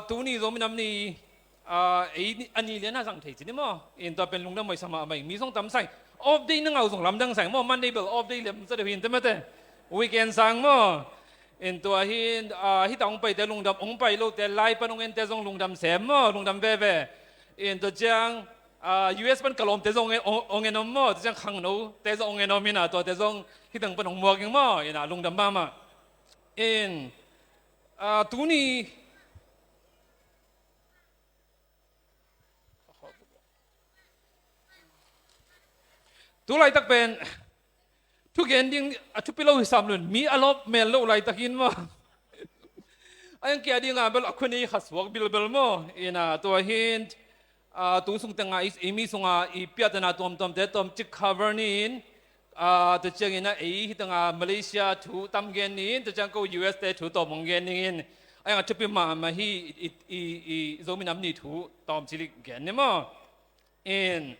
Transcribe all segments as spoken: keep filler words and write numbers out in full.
Tuni Zomi Nam Ni, ei a ni lian a zang thei ci ni maw? In tua pen lungdam hoih sa mahmah ing. Mi zong tam sa ing. Off day na ngah uh zong lamdang sa ing maw? Monday bel off day lem sa deuh hi inteh mate. Weekend sang maw? In tua hi, hih tak hong paite lungdam, hong pai lote lai pan hong ente zong lungdam sem maw? Lungdam veve. In tua ciang U S pan ka lawmte zong hong en om maw? Tua ciang khangnote zong hong en om in ah, tuate zong hih teng pan hong muak ing maw? In ah lungdam mahmah. In tuni tu laitak pen thugen ding a thupi lo hi sam lun, mi a lawp mel lo laitak hi in maw? A iang kia ding a bel a khua nei kha suak bilbel maw? In ah tua hi in, tu sung teng a ei mi sung a i piahtana tuamtuamte tawmcik cover ni in, tua ciangin ah ei hih teng a Malaysia thu tam gen ni in, tua ciang ko U S te thu tawm hong gen ni in, a iang a thupi mahmah hi. I Zomi Nam Ni thu tawmcik gen ni maw? In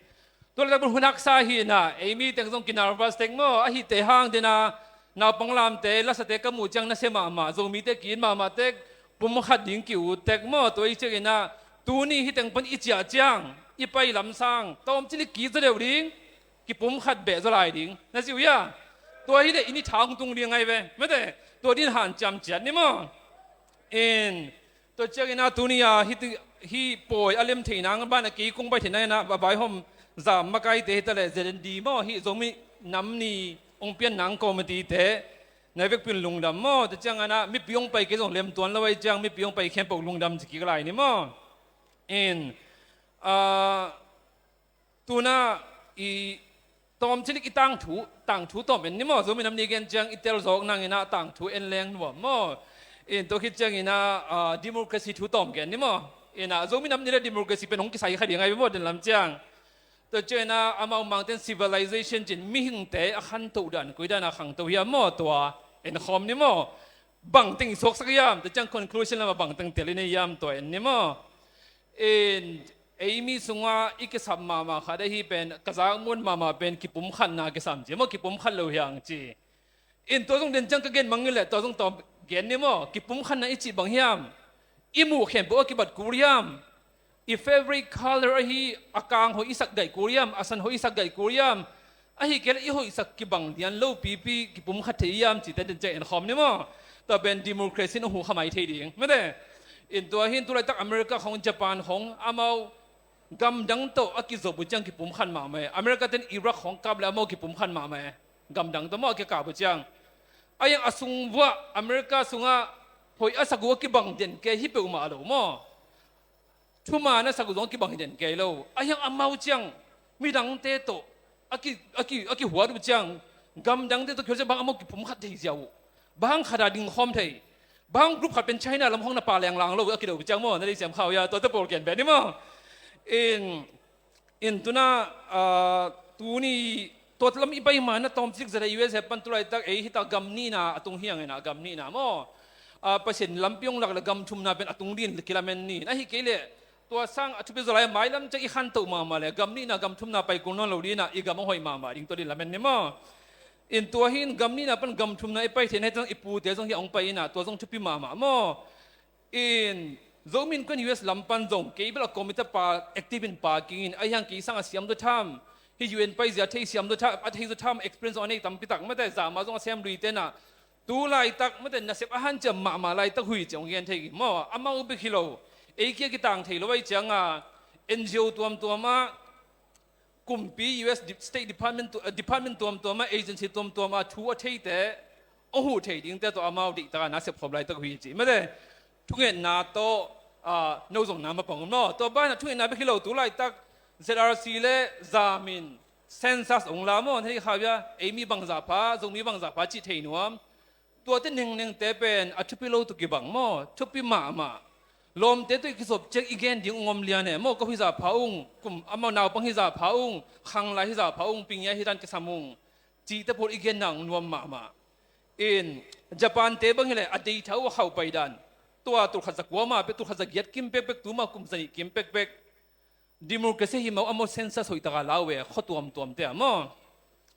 tua laitak bel hun haksa hi in ah, ei mi teng zong ki nervous tek maw? Ahih te hang den a naupang lamte, lasate ka muh ciang nasia mahmah, Zomite ki it mahmah tek, pum khat ding ki ut tek maw? Tua hi ciangin ah tuni hih teng pan i ciah ciang i pai lam sang tawmcik ki zaw deuh ding, ki pum khat beh zaw lai ding, na ci uh hia? Tua hi leh i ni tha hong tung ding ahi ve mate. Tua din hanciam ciat ni maw? In tua ciangin ah tuni a hih pawi a lem thei nang banah kei kong pai thei nang in ah a vaihawm zam makaite hi ta leh Z N D maw, hih Zomi Nam Ni hong pian nang committee te, na vekpi un lungdam maw? Tua ciangin ah mipi hong pai kei zong lem tuan lo ahih ciang mipi hong pai khempeuh lungdam ci kik lai ni maw? In tuna i tawmcik i tangthu, tangthu tawm en ni maw? Zomi Nam Ni gen ciang i tel zawk nangin ah tangthu en leng nuam maw? In tua khit ciangin ah democracy thu tawm gen ni maw? In ah Zomi Nam Ni le democracy pen hong kisai kha ding ahi ve maw, den lam ciang. Tua ciangin ah amau Mangten civilization cin mihingte a khantoh dan koi dan a khangto hiam maw? Tua en khawm ni maw? Bangteng i suaksak hiam? Tua ciang conclusion lamah bangteng tel i nei hiam? Tua en ni maw? In ei mi sungah i kisap mahmah khat ahi pen, ka zak muan mahmah pen kipumkhatna kisam ci maw, kipumkhat lo hiang ci. In tua zong den ciang ka gen mangngilh leh tua zong tawm gen ni maw? Kipumkhatna i cih bang hiam? I muh khempeuh a kibat kul hiam? I favorite color ahi a kang hoih i sak gaih kul hiam? A san hoih i sak gaih kul hiam? Ahih kei leh i hoihsak kibang lian lo pipi kipumkhat thei hiam cihte den ciang en khawm ni maw? Tua pen democracy in a huh kha mai thei ding mate. In tua hi in tu laitak America khong, Japan khong, amau gamdang tawh a kizop uh ciang kipumkhat mahmah e. America ten Iraq khong kap leh amau kipumkhat mahmah e. Gamdang tawh maw a kikap uh ciang. A iang a sung vuah America sungah hoih a sak uh a kibang den kei hi peuhmah lo maw? Thuman a sak uh zong a kibang hi den kei lo. A hiang amau ciang midangte tawh a ki, a ki, a kihuat uh ciang, gamdangte tawh kihuat ciang bang amau kipumkhat thei ziau uh. Bang khat a ding khawm thei. Bang group khat pen China lam hong na pa lenglang lo a kideuh uh ciang maw, na dei siam khau hia, tuate pawl gen beh ni maw? In, in tuna, tuni tua lam i pai ma na tawmcik zat a U S A pan tu laitak ei hita gam nihna a tung hiang in ah, gam nihna maw? Pasian lampi hong lak le gam thumna pen a tung din kilamen ni in, ahih kei leh tua sang a thupi zaw lai a mailam ciang i khantoh mahmah le gam nihna gam thumna pai kul nawn lo din ah i gam hong hoih mahmah ding tua din lamen ni maw? In tua hi in gam nihna pan gam thumna i pai theihna hi tang i pute zong hi a hong pai in ah tua zong thupi mahmah maw? In Zomi Innkuan U S lam pan zong kei bel a committee pa active in pa kingin a hiang kei sang a siam zaw tham, hih U N pai zia thei siam zaw tham, a thei zaw tham experience a nei tampi tak mate, zama zong a sem lui tenah tu laitak mate nasep a hanciam mahmah laitak hui ci hong gen thei kei maw? Amau bek hi lo, ei kia kitang thei lo ahi cianga N G O tuamtuam ah kumpi U S State Department, Department tuamtuam ah, agency tuamtuam ah thu a theite hong huh thei dingte tawh amau deihtak a nasep khawm laitak uh hi ci mate. Thungetna tawh no zong na mapang um maw? Tua banah thungetna bek hi lo, tu laitak Z R C le zamin census hong la maw, na theih kha uh hia? Ei mi bangzah pha, Zomi bangzah pha cih thei nuam. Tuate nengnengte pen a thupi lo tawh kibang maw? Thupi mahmah. Lawmte tawh i kizop ciang i gen ding ung om lian e maw? Ko hizah pha ung, kum amau naupang hizah pha ung, khanglai hizah pha ung, pingia hi dan kisam ung, cihte pawl i genna ung nuam mahmah. In Japan-te bang hileh a deitha uh a khauh pai dan, tua tulkhat za kua ma pek, tulkhat za giat kim pekpek, tuma kum za nih kim pekpek. Democracy hi mah uh, amau census hoih taka la uh e, khua tuamtuamte ah maw?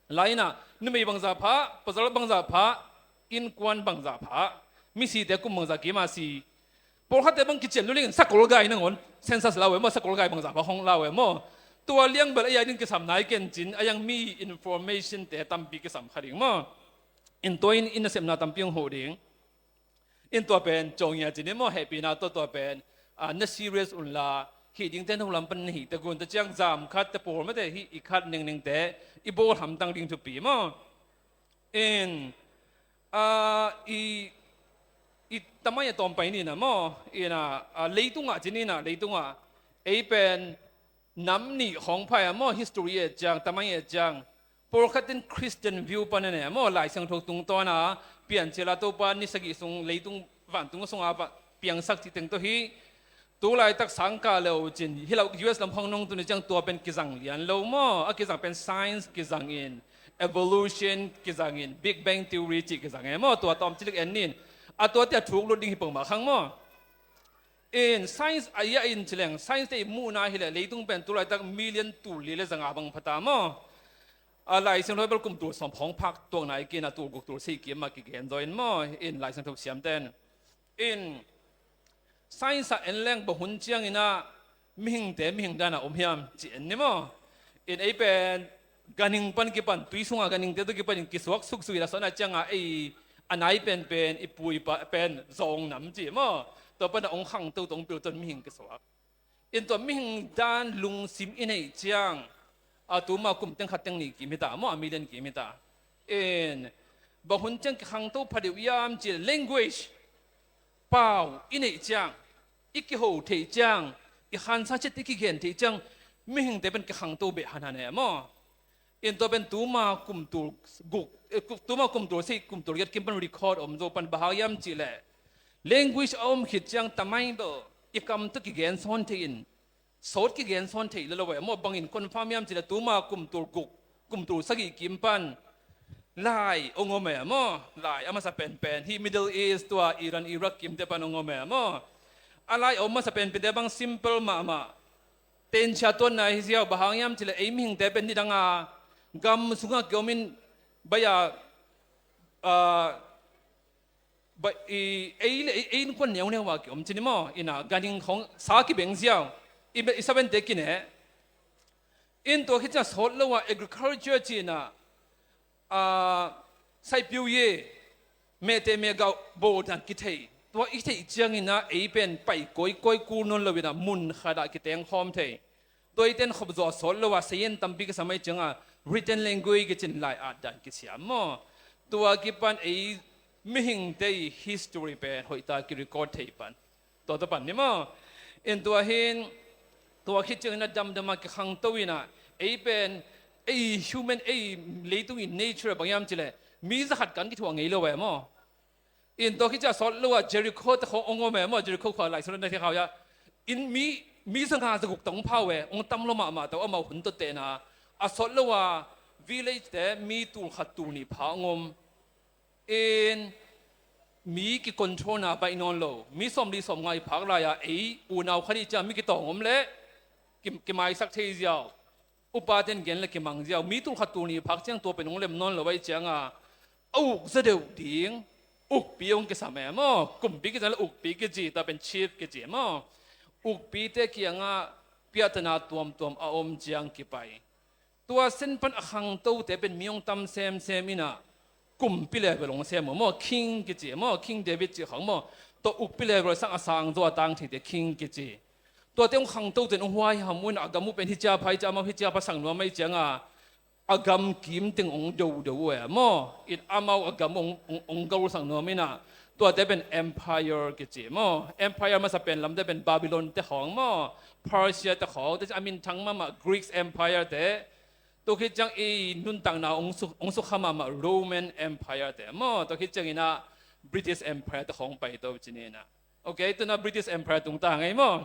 Lai-in ah numei bangzah pha, pasal bangzah pha, innkuan bangzah pha, misite kum bangzah kim a si. Pawlkhatte bang kician lulingin sakol gai nangawn census la uh e maw, sakol gai bangzah bang hong la uh e maw. Tua liangbel a yai ding kisam nai kencin a yang mi information te tampi kisam kha ding maw. In tua in, in nasepna tampi hong huh ding. In tua pen cawng ia cin i maw, hehpihna tawh tua pen na serious unla hih dingte no lam pan na hih tek un ta ciang zam khat te pawl mate hih i khat nengnengte i bawl hamtang ding thupi maw. In i, i tamai a tawm pai ni na maw, ina leitungah cin ina leitungah ei pen nam nih hong phai a maw, history e ciang tamai e ciang pawlkhat in Christian view pan a ne maw, Lai Siangtho tungtawna piancil a Topa ni sagih sung leitung vantung sunga piangsak cih teng tawh hi. Tu laitak sangkah le uh cin hi lo, U S lam hong nong tuni ciang tua pen kizang lian lo maw, a kizang pen science kizang in, evolution kizang in, Big Bang Theory cih kizang e maw, tua tawm cilik en nin a tua tia thuk lut ding hi pong mah khang maw. In science a ia in cileng science te i muhna hileh leitung pen tu laitak million tul li le zanga bang phata maw. A Lai Siangtho bel kum tul sawm hong phak tuakna i kina tul guk tul sei kim a kigen zaw in maw, in Lai Siangtho siamten in science a en leng bang hun cianginah mihingte mihing dana om hiam ci en ni maw. In ei pen ganhing pan kipan tui sunga ganhingte tu kipan in kisuak suksuk i la sawnah cianga ei a nai penpen i puipa pen zawng nam ci maw, tua pana ong khangto tong pilton mihing kisuak. In tua mihing dan lungsim i neih ciang a tuma kum teng khat teng nih kim hita maw, a million kim hita. In bang hun ciang kikhangto phadeuh iam ci language pau i neih ciang, i kiho theih ciang, i khansa cit i kigen theih ciang mihingte pen kikhangto beh hanhan e maw. In tua pen tuma kum tul guk, tuma kum tul sei kum tul giat kim pan record om zo pan bahak iam cihleh language a om khit ciang tamai bel i kam tawh kigen sawn thei in sawt kigen sawn thei lalo e maw, bangin confirm iam cihleh tuma kum tul guk kum tul sagih kim pan lai ong om e maw. Lai a masa penpen hi Middle East tua Iran Iraq kimte pan ong om e maw. A lai a om masa penpente bang simple mahmah. Tenchia tuanna hi ziau, bang hang iam cihleh ei mihingte pen nidanga gam sunga kiomin baia ei le ei innkuan neuneu a kiom cin i maw, ina ganhing khong sa kibeng ziau, i sabente kine. In tua khit ciang sawt lo a agriculture cina saipiu ye mehte mehgauh bawldan kithei, tua i theih ciangina ei pen pai kawikawi kul nawn loina mun khatah kitengkhawm thei. Tua i ten khop zawh sawt lo a sayen tampi kisam ai cianga written language kicin lai atdan kisiam maw. Tua kipan ei mihingte i history pen hoihta kirecord thei pan tua tua pan ni maw. In tua hin tua khit ciangina damdama kikhangto ina ei pen ei human ei leitung in nature bang iam cileh mi zakhat kan kithuah ngei lo e maw. In tua khit ciang sawt lo a Jericho te khawng ong om e maw, Jericho khua lai sawt na thei khau ia in mi mi zanga zaguk tong phau e, ong tam lo mahmah tau amau hun tawh tehna a sawt lo a village te mi tul khat tul nih pha ong om. In mi kicontrolna baih nawn lo, mi sawmli sawmnga i phak lai-a ei unau khat i ciang mi kitawng om leh kimaisak thei ziau. Upa ten gen le kimang ziau, mi tul khat tul nih phak ciang tua pen ong lem nawn lo ai cianga a uk za deuh ding ukpi ong kisam e maw. Kumpi kizang le ukpi kici, tua pen chief kici maw. Ukpite kiangah piahtana tuamtuam a om ciang kipai. Tua sen pan a khangtote pen mi ong tam semsem ina kumpi level ong sem uh maw, king kici maw, King David cih khang maw. Tua ukpi level sang a sang zaw a tang theite king kici. Tuate ong khangtote in ong huaiham uh ina a gam uh pen hi cia pha hi cia amau hi cia pha sang nuam ai cianga a gam kim teng ong dodo uh e maw. In amau a gam ong ong gol sang nuam ina tuate pen empire kici maw. Empire masa pen lamte pen Babylon te khawng maw, Persia te khawng te a minthang mahmah Greek empire te. Tua khit ciang i nuntakna ong sukha mahmah Roman empire te maw. Tua khit ciangina British empire te khawng paito cini ina. Ok, tuna British empire tungta ngei maw.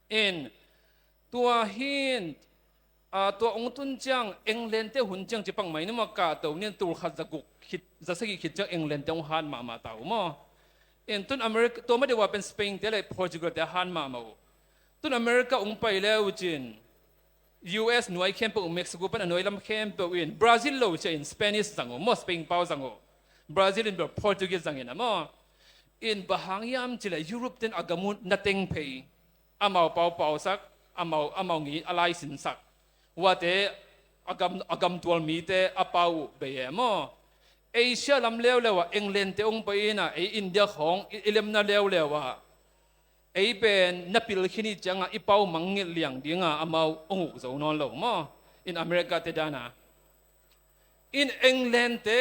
In tua hin tua ong tun ciang England te hun ciang ci pang mai ni maw, kahto nin tul khat za guk khit za sagih khit ciang England te ong hat mahmah ta uh maw. In tun America tua ma deuh a pen Spain te le Portugal te a hat mahmah uh. Tun America ong pai le uh cin U S nuai khempeuh, Mexico pan a nuai lam khempeuh in Brazil lo cia in Spanish zang uh maw, Spain pau zang uh. Brazil in bel Portuguese zang in a maw. In bang hang hiam cileh Europe ten a gam uh na teng phei, amau paupausak, amau, amau ngi a laisinsak, huate a gam, a gamtual mite a pau uh bei e maw. Asia lam leuleu ah England te ong pai ina, ei India khawng i, i lemna leuleu ah ei pen na pilkhin i ciangah i pau mangngilh liang dinga amau ong uk zo nawn lo maw. In America te dana, in England te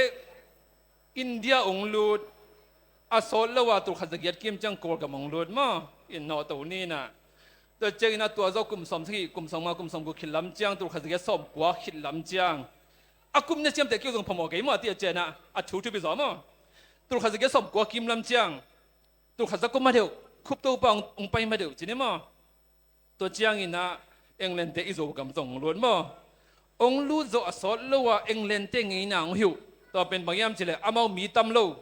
India ong lut, a sawt lo a tulkhat zagiat kim ciang Kawlgam ong lut maw. In nawhto nina, tua ciangin a tua zo kum sawm sagih, kum sawm nga, kum sawm guk khit lam ciang, tulkhat zagiat sawm kua khit lam ciang, a kum ne ciamteh kiu zong phamawh kei maw, a ti a cianah a thu thupi zaw maw. Tulkhat zagiat sawm kua kim lam ciang, tulkhat za kum a deuh, Khup Topa ong, ong pai ma deuh cini maw. Tua cianginah England te i Zogam zong lut maw. Ong lut zawh a sawt lo a England te ngeina ong hiuh. Tua pen bang hiam cileh amau mi tam lo,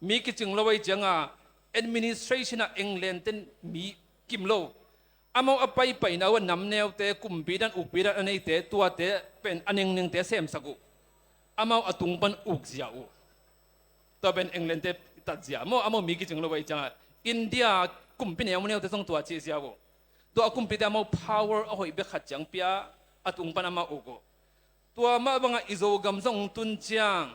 mi kicing lo ei cianga administration ah England ten mi kim lo. Amau a paipaina uh a namneute, kumpi dan ukpi dan a neite, tuate pen a nengnengte semsak uh. Amau a tung pan ukzia uh. Tua pen England te tatzia maw, amau mi kicing lo ei cianga India kumpi neuneute zong tua cihzia uh. Tua a kumpite amau power a hoih bek khat ciang pia, a tung pan amau uk uh. Tua mah bangah i Zogam zong tun ciang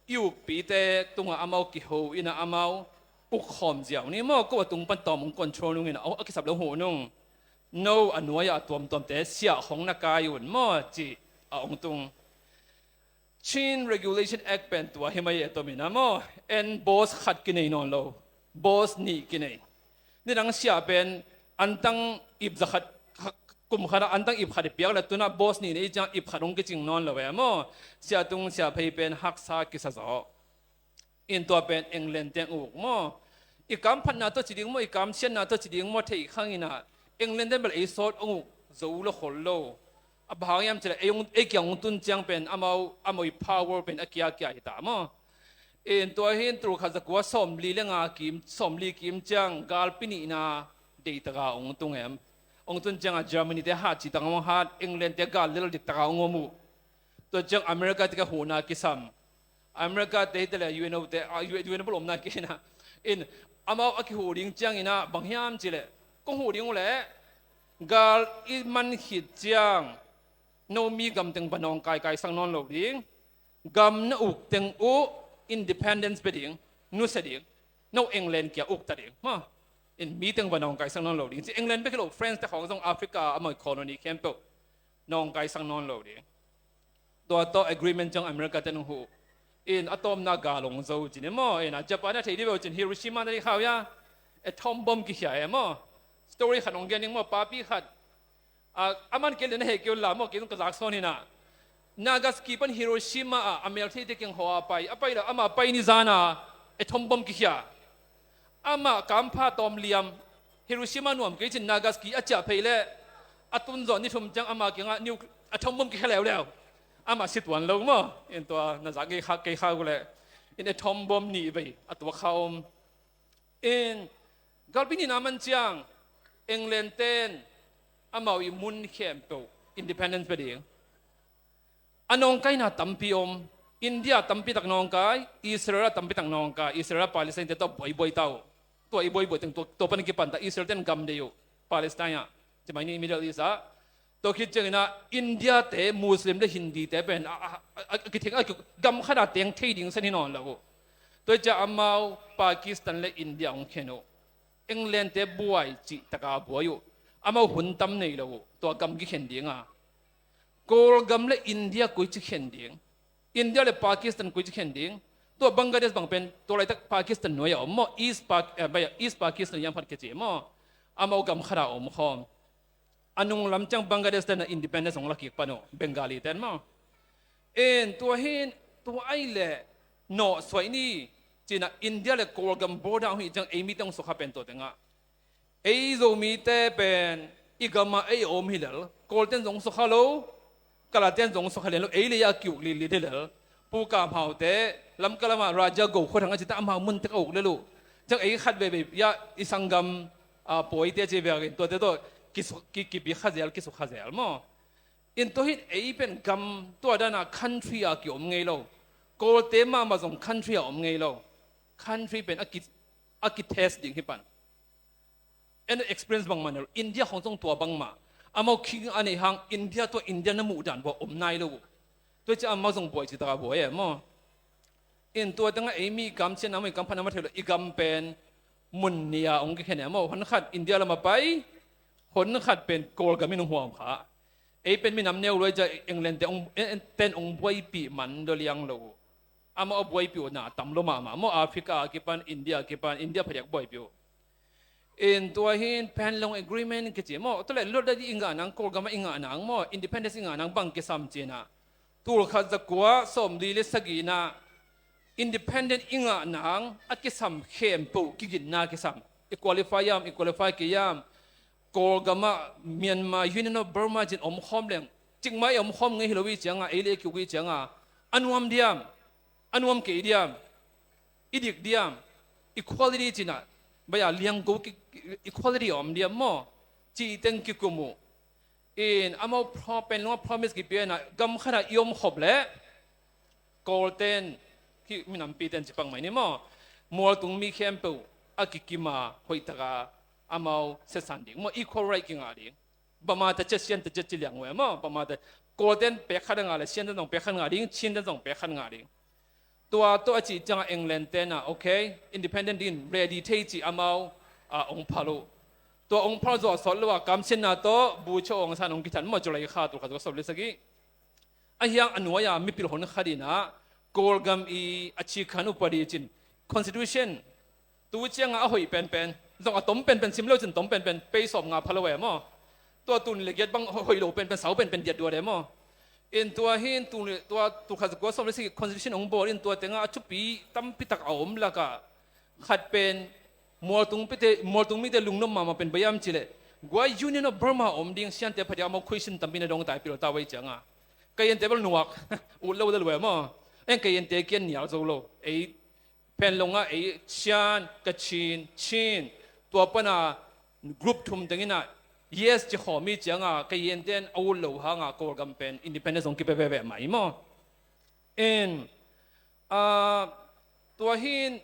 i ukpite tungah amau kiho ina amau ukkhawm ziau ni maw, ko a tung pan tawm ong control nungin a, a kisap lo huh nung. No a nuai-ah a tuamtuamte siah hong na kai un maw ci a ong tung. Chin Regulation Act pen tua hi mai e, tua mina maw. En boss khat kinei nawn lo, boss nih kinei. Nidang siah pen antang ip za khat, kum khatah antang ip khat i piak le tunah boss nih nei ciang ip khat hong kicing nawn lo e maw. Siah tung siah phei pen haksa kisa zaw. In tua pen England teng uk maw. I kamphatna tawh ci ding maw, i kamsiatna tawh ci ding maw, thei khanginah England ten bel ei sawt ong uk zo lo khol lo. A bang hang hiam cileh ei, ei kiang ong tun ciang pen amau, amau i power pen a kiakia hi ta maw. In tua hin tulkhat zakua sawmli le nga kim, sawmli kim ciang galpi nihna deitaka ong tung em. Ong tun cianga Germany te hat citang ong hat, England te gal lel diktaka ong om uh. Tua ciang America te ka huhna kisam. America te hi tele U N O te, ah, U N O bel omna kei na. In amau a kihuh ding ciangina bang hiam cileh, kong huh ding uhleh gal i man khit ciang no mi gam teng va nawngkai kaisak nawn lo ding. Gam na uk teng uh independence pe ding, nusia ding. No England kia ukta ding maw. In mi teng va nawngkaisak nawn lo ding ci. England bek hi lo, France te khawng zong Africa amau colony khempeuh nawngkaisak nawn lo ding. Tua tawh agreement ciang America ten ong huh. In a tawmna gal ong zo cini maw. In a Japan a thei dih veu cin Hiroshima na dih khau ia atom bomb kikhia e maw. Story khat ong gen ding maw, papi khat. A, aman kei le na heh kei uh la maw, kei zong ka zak sawn hinah. Nagasaki pan Hiroshima ah a meltheite kiang haw a pai, a pai lo, ama pai ni zana atom bomb kikhia. Ama kampha tawm liam, Hiroshima nuam kei cin Nagasaki a ciah phei leh a tun zawh ni thum ciang ama kiangah nuc-, atom bomb kikhia leuleu. Ama si tuan lo maw. In tua na zak kei kha, kei kha uh leh. In atom bomb nih vei a tuak kha om. In galpi nihna man ciang England ten amau i mun khempeuh independence pe ding. A nawngkaina tampi om. India tampi tak nawngkai, Israel tampi tak nawngkai, Israel Palestine te tawh buaibuai ta uh. Tua i buaibuai teng tua, tua pan kipanta Israel ten gam dei uh Palestine ah, ci mai ni Middle East ah. Tua khit cianginah India te, Muslim le Hindi te pen a, a, a, a kitheng a ki-, gam khatah teng thei ding san hi nawn lo uh. Tua ciah amau Pakistan le India hong khen uh. England te buai cih taka buai uh. Amau hun tam nei lo uh tua gam kikhen dinga. Kawlgam le India koi ci khen ding? India le Pakistan koi ci khen ding? Tua Bangladesh bang pen tua laitak Pakistan nuai a om maw, East Pak-, eh, bai, East Pakistan hiam khat kici maw. Amau gam khatah a om khawm. A nung lam ciang Bangladesh ten a independence hong la kik pan uh, Bengali ten maw. En tua hin, tua ai leh nawh suai ni, cinah India le Kawlgam border hong hih ciang ei mite hong sukha pen tua tengah. Ei Zomite pen i gamah ei a om hi lel, Kawl ten zong sukha lo, Kala ten zong sukha lian lo, ei lei a kiuk litlit hi lel. Pu Kam Hau te, Lamka lamah Raja Go khua thang a cita amau mun tek a uk lel uh. Ciang ei khat veivei, ya, i sanggam, a, pawite ci vekin, tuate tawh, ki, ki, kipi kha zel, kisukha zel maw. In tua hin ei pen gam tua dana country a kiom ngei lo. Kawlte mahmah zong country a om ngei lo. Country pen a ki, a kitest ding hi pan. En experience bangmah na lo, India khong zong tua bangmah. Amau king a neih hang India tua India na muh dan bua om nai lo uh. Tua ciang amau zong buai ci taka buai e maw. In tua tengah ei mi kamcian amau i kam phan amau thei lo, i gam pen mun nih a ong kikhen e maw. Hon khat India lam a pai, hon khat pen Kawlgam in ong huam kha. Ei pen minam neu luai ciang England te ong, en, ten ong buaipih man do liang lo uh. Amau a buaipih uh na tam lo mahmah maw, Africa a kipan, India a kipan, India phadiak buaipih uh. In tua hin Panglong Agreement kici maw, tua le lawt dadi i ngah nang, Kawlgam a i ngah nang maw, independence i ngah nang bang kisam cina. Tul khat za kua sawm li le sagihna independent i ngah nang a kisam khempeuh kiginna kisam. I qualify hiam, i qualify kei hiam. Kawlgam ah Myanmar, Union of Burma cin om khawm leng, cikmah i om khawm ngei hi lo i cianga, ei le ei kiuk i cianga, a nuam diam, a nuam kei diam, i dik diam, equality cina, baya lianggo ki, equality a om diam maw, ci teng kikum uh. In amau pro, Panglong a promise kipia ina, gam khat a i om khop leh Kawlten, ki minampi ten ci pang mai ni maw, mualtung mi khempeuh a kikima hoihtaka amau setsan ding maw, equal right kingah ding. Bama ta ciat, Sian ta ciat ci liang uh e maw, Bama ta, Kawlten pek khat a ngah le Sian ten zong pek khat ngah ding, Chin ten zong pek khat ngah ding. Tua tawh a cih ciangah England ten ah, okay, independent ding ready thei cih amau a ong phal uh. Tua ong phal zawh sawt lo a kamsiatna tawh Bogyoke Aung San ong kithan maw, July kha tul khat za kua sawm le sagih. A hiang a nuai-a mipil hon khat in ah Kawlgam i a cikkhan upadi cin constitution, tu ciangah a hoih penpen, zong a tom penpen, sim lo cin tom penpen, pei sawm nga pha lo e maw. Tua tun le giat bang hoih lo penpen, sau penpen diat duat e maw. In tua hin, tu, tua tul khat za kua sawm le sagih constitution ong bawl in tua tengah a thupi tampi tak a om lakah khat pen mualtung pite, mualtung mite lungnuam mahmah pen bang hiam cih leh, guai Union of Burma om ding, Siante phadiak amau khuaisin tampi na dong tai, pil ta uh ei cianga. Kayente bel nuak, ut lo da lua e maw. En Kayente kian nial zo lo. Ei Panglong ah ei Sian, Kachin, Chin, tua pana group thum tengin ah yes ci khawm i cianga, Kayente in a ut lo hanga Kawlgam pen independence ong kipia veve mai maw. In, ah, tua hin,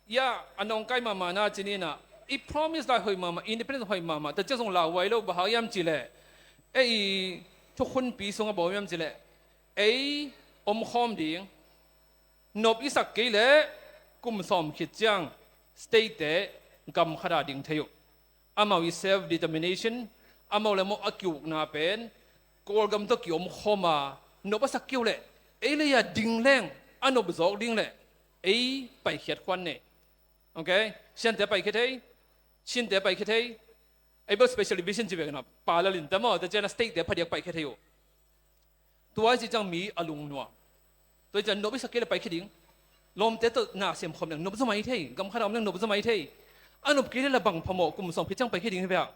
ya, a nawngkai mahmah na cin ina, i promise lai hoih mahmah, independence hoih mahmah, ta ciang zong lauhuai lo, bang hang hiam cih leh, ei i thukhunpi sungah bang om hiam cih leh, ei om khawm ding, nop i sak kei leh, kum sawm khit ciang, state te gam khat a ding thei uh. Amau i self determination, amau le amau a ki-ukna pen Kawlgam tawh ki-om khawm a, nop a sak kei uh leh, ei lei a ding leng, a nop zawk ding leh, ei paikhiat khuan nei. Okay? Siante paikhiat thei, Chinte paikhiat thei, ei bel special division ci vek na, pa lal in ta maw, ta ciang a state te phadiak paikhiat thei uh. Tua i cih ciang mi a lungnuam. Tua i cih ciang nop i sak kei leh paikhiat ding. Lawmte tawh na sem khawm leng nop zaw mai thei. Gam khat a om leng nop zaw mai thei. A nop kei leh la bang phamawh, kum sawm khit ciang paikhiat ding hi ve ah.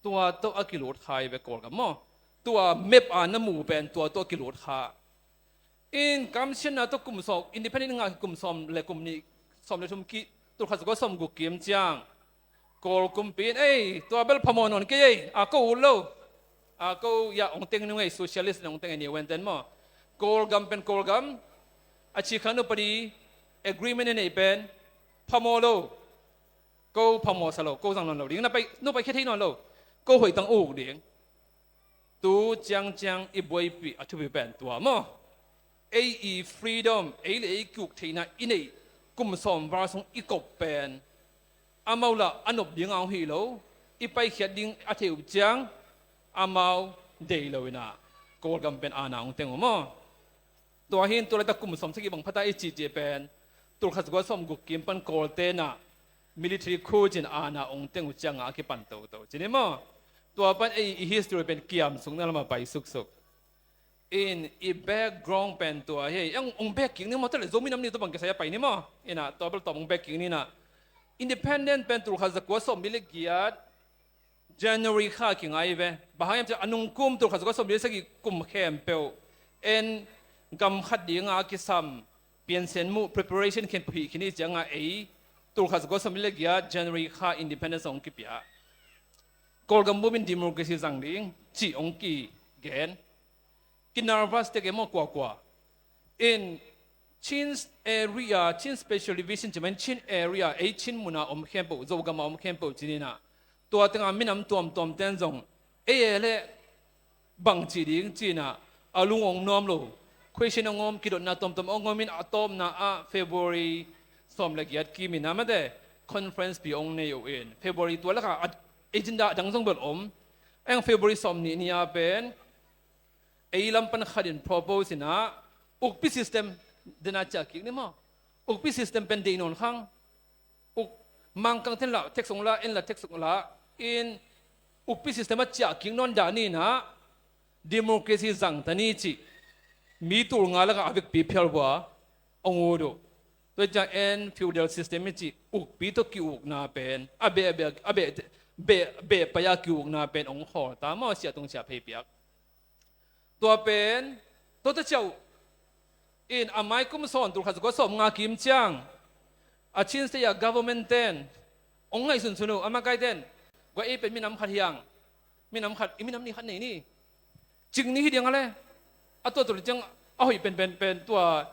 Tua tawh a kilut kha hi ve Kawlgam maw. Tua map a na mu pen tua tawh a kilut kha. In kamsiatna tawh kum sawm, independent ngah kum sawm le kum nih, sawm le thum ki, tul khat za kua sawm guk kim ciang Kawl kumpi in, ei, tua bel phamawh nawn kei ei, a ko ut lo. A ko, ya, ong teng nung ei, socialist in ong teng ei, ni wen ten maw. Kawlgam pen Kawlgam, a cikkhan upadi, agreement in ei pen phamawh lo. Ko phamawh sa lo, ko zang nawn lo ding, na pai, nu pai khia thei nawn lo. Ko hoih tang uk ding. Tu ciangciang i buaipih a thupi pen tua maw. Ei i freedom, ei le ei kuk theihna i neih, kum sawm val sung i kop pen amau lah a nop ding a hong hi lo, i paikhiat ding a theih uh ciang amau deih lo inah Kawlgam pen aana hong teng uh maw. Tua hin tua laitak kum sawm sagih bang phata i cihcih pen, tul khat za kua sawm guk kim pan Kawlte inah military coup cin aana hong teng uh ciangah a kipan toto cin hi maw. Tua pan ei i history pen kiam suk na lamah pai suksuk. In i background pen tua hi, hong, hong back kik ni maw, tua le Zomi Nam Ni tua bang kisai a pai ni maw. Inah tua bel tawm hong back kik ni inah. Independent pen tul khat za kua sawm li le giat January kha kingai ve. Bang hang hiam cih a nungkum tul khat za kua sawm li sagih kum khempeuh en gam khat dinga a kisam piansen muh preparation khen pahih khin i ciangah ei tul khat za kua sawm li le giat January kha independence hong kipia. Kawlgam bum in democracy zang ding cih hong kigen. Ki nervous tek e maw kuakua. In Chin area, Chin special division ci mai, Chin area, ei Chin muna om khempeuh, Zogama om khempeuh ci ni na. Tua tengah minam tuamtuam ten zong ei e le bang ci ding ci na, a lung ong nuam lo. Question ong om, kidotna tuamtuam ong om in, a tawpna ah February sawm le giat kim in a mate conference pi ong nei uh in, February tua lakah agenda a dang zong bel om. Eng February sawm nih ni a pen ei lam pan khat in propose in a, ukpi system den a ciah kik ni maw. Ukpi system pen deih nawn khang. Uk, Mangkang ten lah tax ong la, en lah tax ong la, in ukpi system a ciah kik nawn dah ni na, democracy zang ta ni cih mi tul nga lakah a vekpi phial vua ong ut uh. Tua ciang en feudal system i cih ukpi tawh ki-ukna pen, a beh, a beh, a beh, beh, beh pai a ki-ukna pen ong khawl ta maw, siah tung siah phei piak. Tua pen, tua ta ciah uh in, a mai kum sawm tul khat za kua sawm nga kim ciang, a Chin State a government ten ong ngaihsunsun uh, a makai ten, gua ei pen minam khat hiang, minam khat, i minam ni khat nei ni, cing ni hi diang a le, a tua tul ciang a hoih pen, pen, pen tua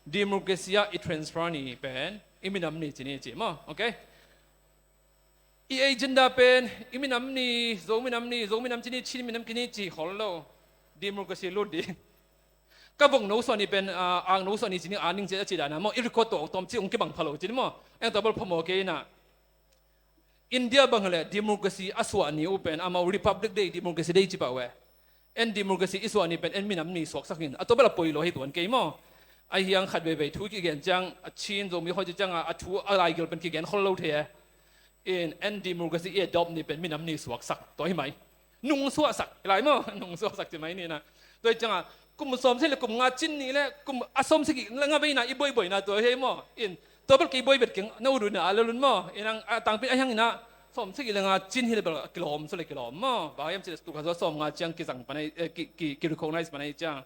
democracy a i transfer ni pen i minam ni ci ni ci maw, okay? I agenda pen i minam ni, Zo minam ni, Zo minam ci ni, Chin minam ci ni ci khol lo. Democracy lut ding. Ka vok no suah ni pen, ah, ang no suah ni ci ni, a ning ci a ci dan a maw, i record tawh tawm ci ong kibang pha lo ci ni maw. Eng tua bel phamawh kei na. India bang le democracy a suah ni uh pen amau Republic Day, Democracy Day ci pah uh e. En democracy i suah ni pen en minam ni suaksak in, a tua bel a poi lo hi tuan kei maw. A hiang khat veivei thu kigen ciang, a Chin Zomi khoi ci ciang a, a thu a laigil pen kigen khol lo thei e. In, en democracy i adopt ni pen minam ni suaksak tua hi mai. Nung suaksak hi lai maw, nung suaksak ci mai ni na. Tua hi ciang a, kum sawm sagih le kum nga cin ni le, kum a sawm sagih le nga veina i buaibuaina tua hi maw. In, tua bel kei buai bet keng na ut uh na a lel un maw. In ang a tangpi a hiang in a, sawm sagih le nga cin hi le bel kilawm, sawm le kilawm maw. Bang hiam ci le tul khat za kua sawm nga ciang kizang pan ahi, eh, ki, ki, ki recognize pan ahi ciang.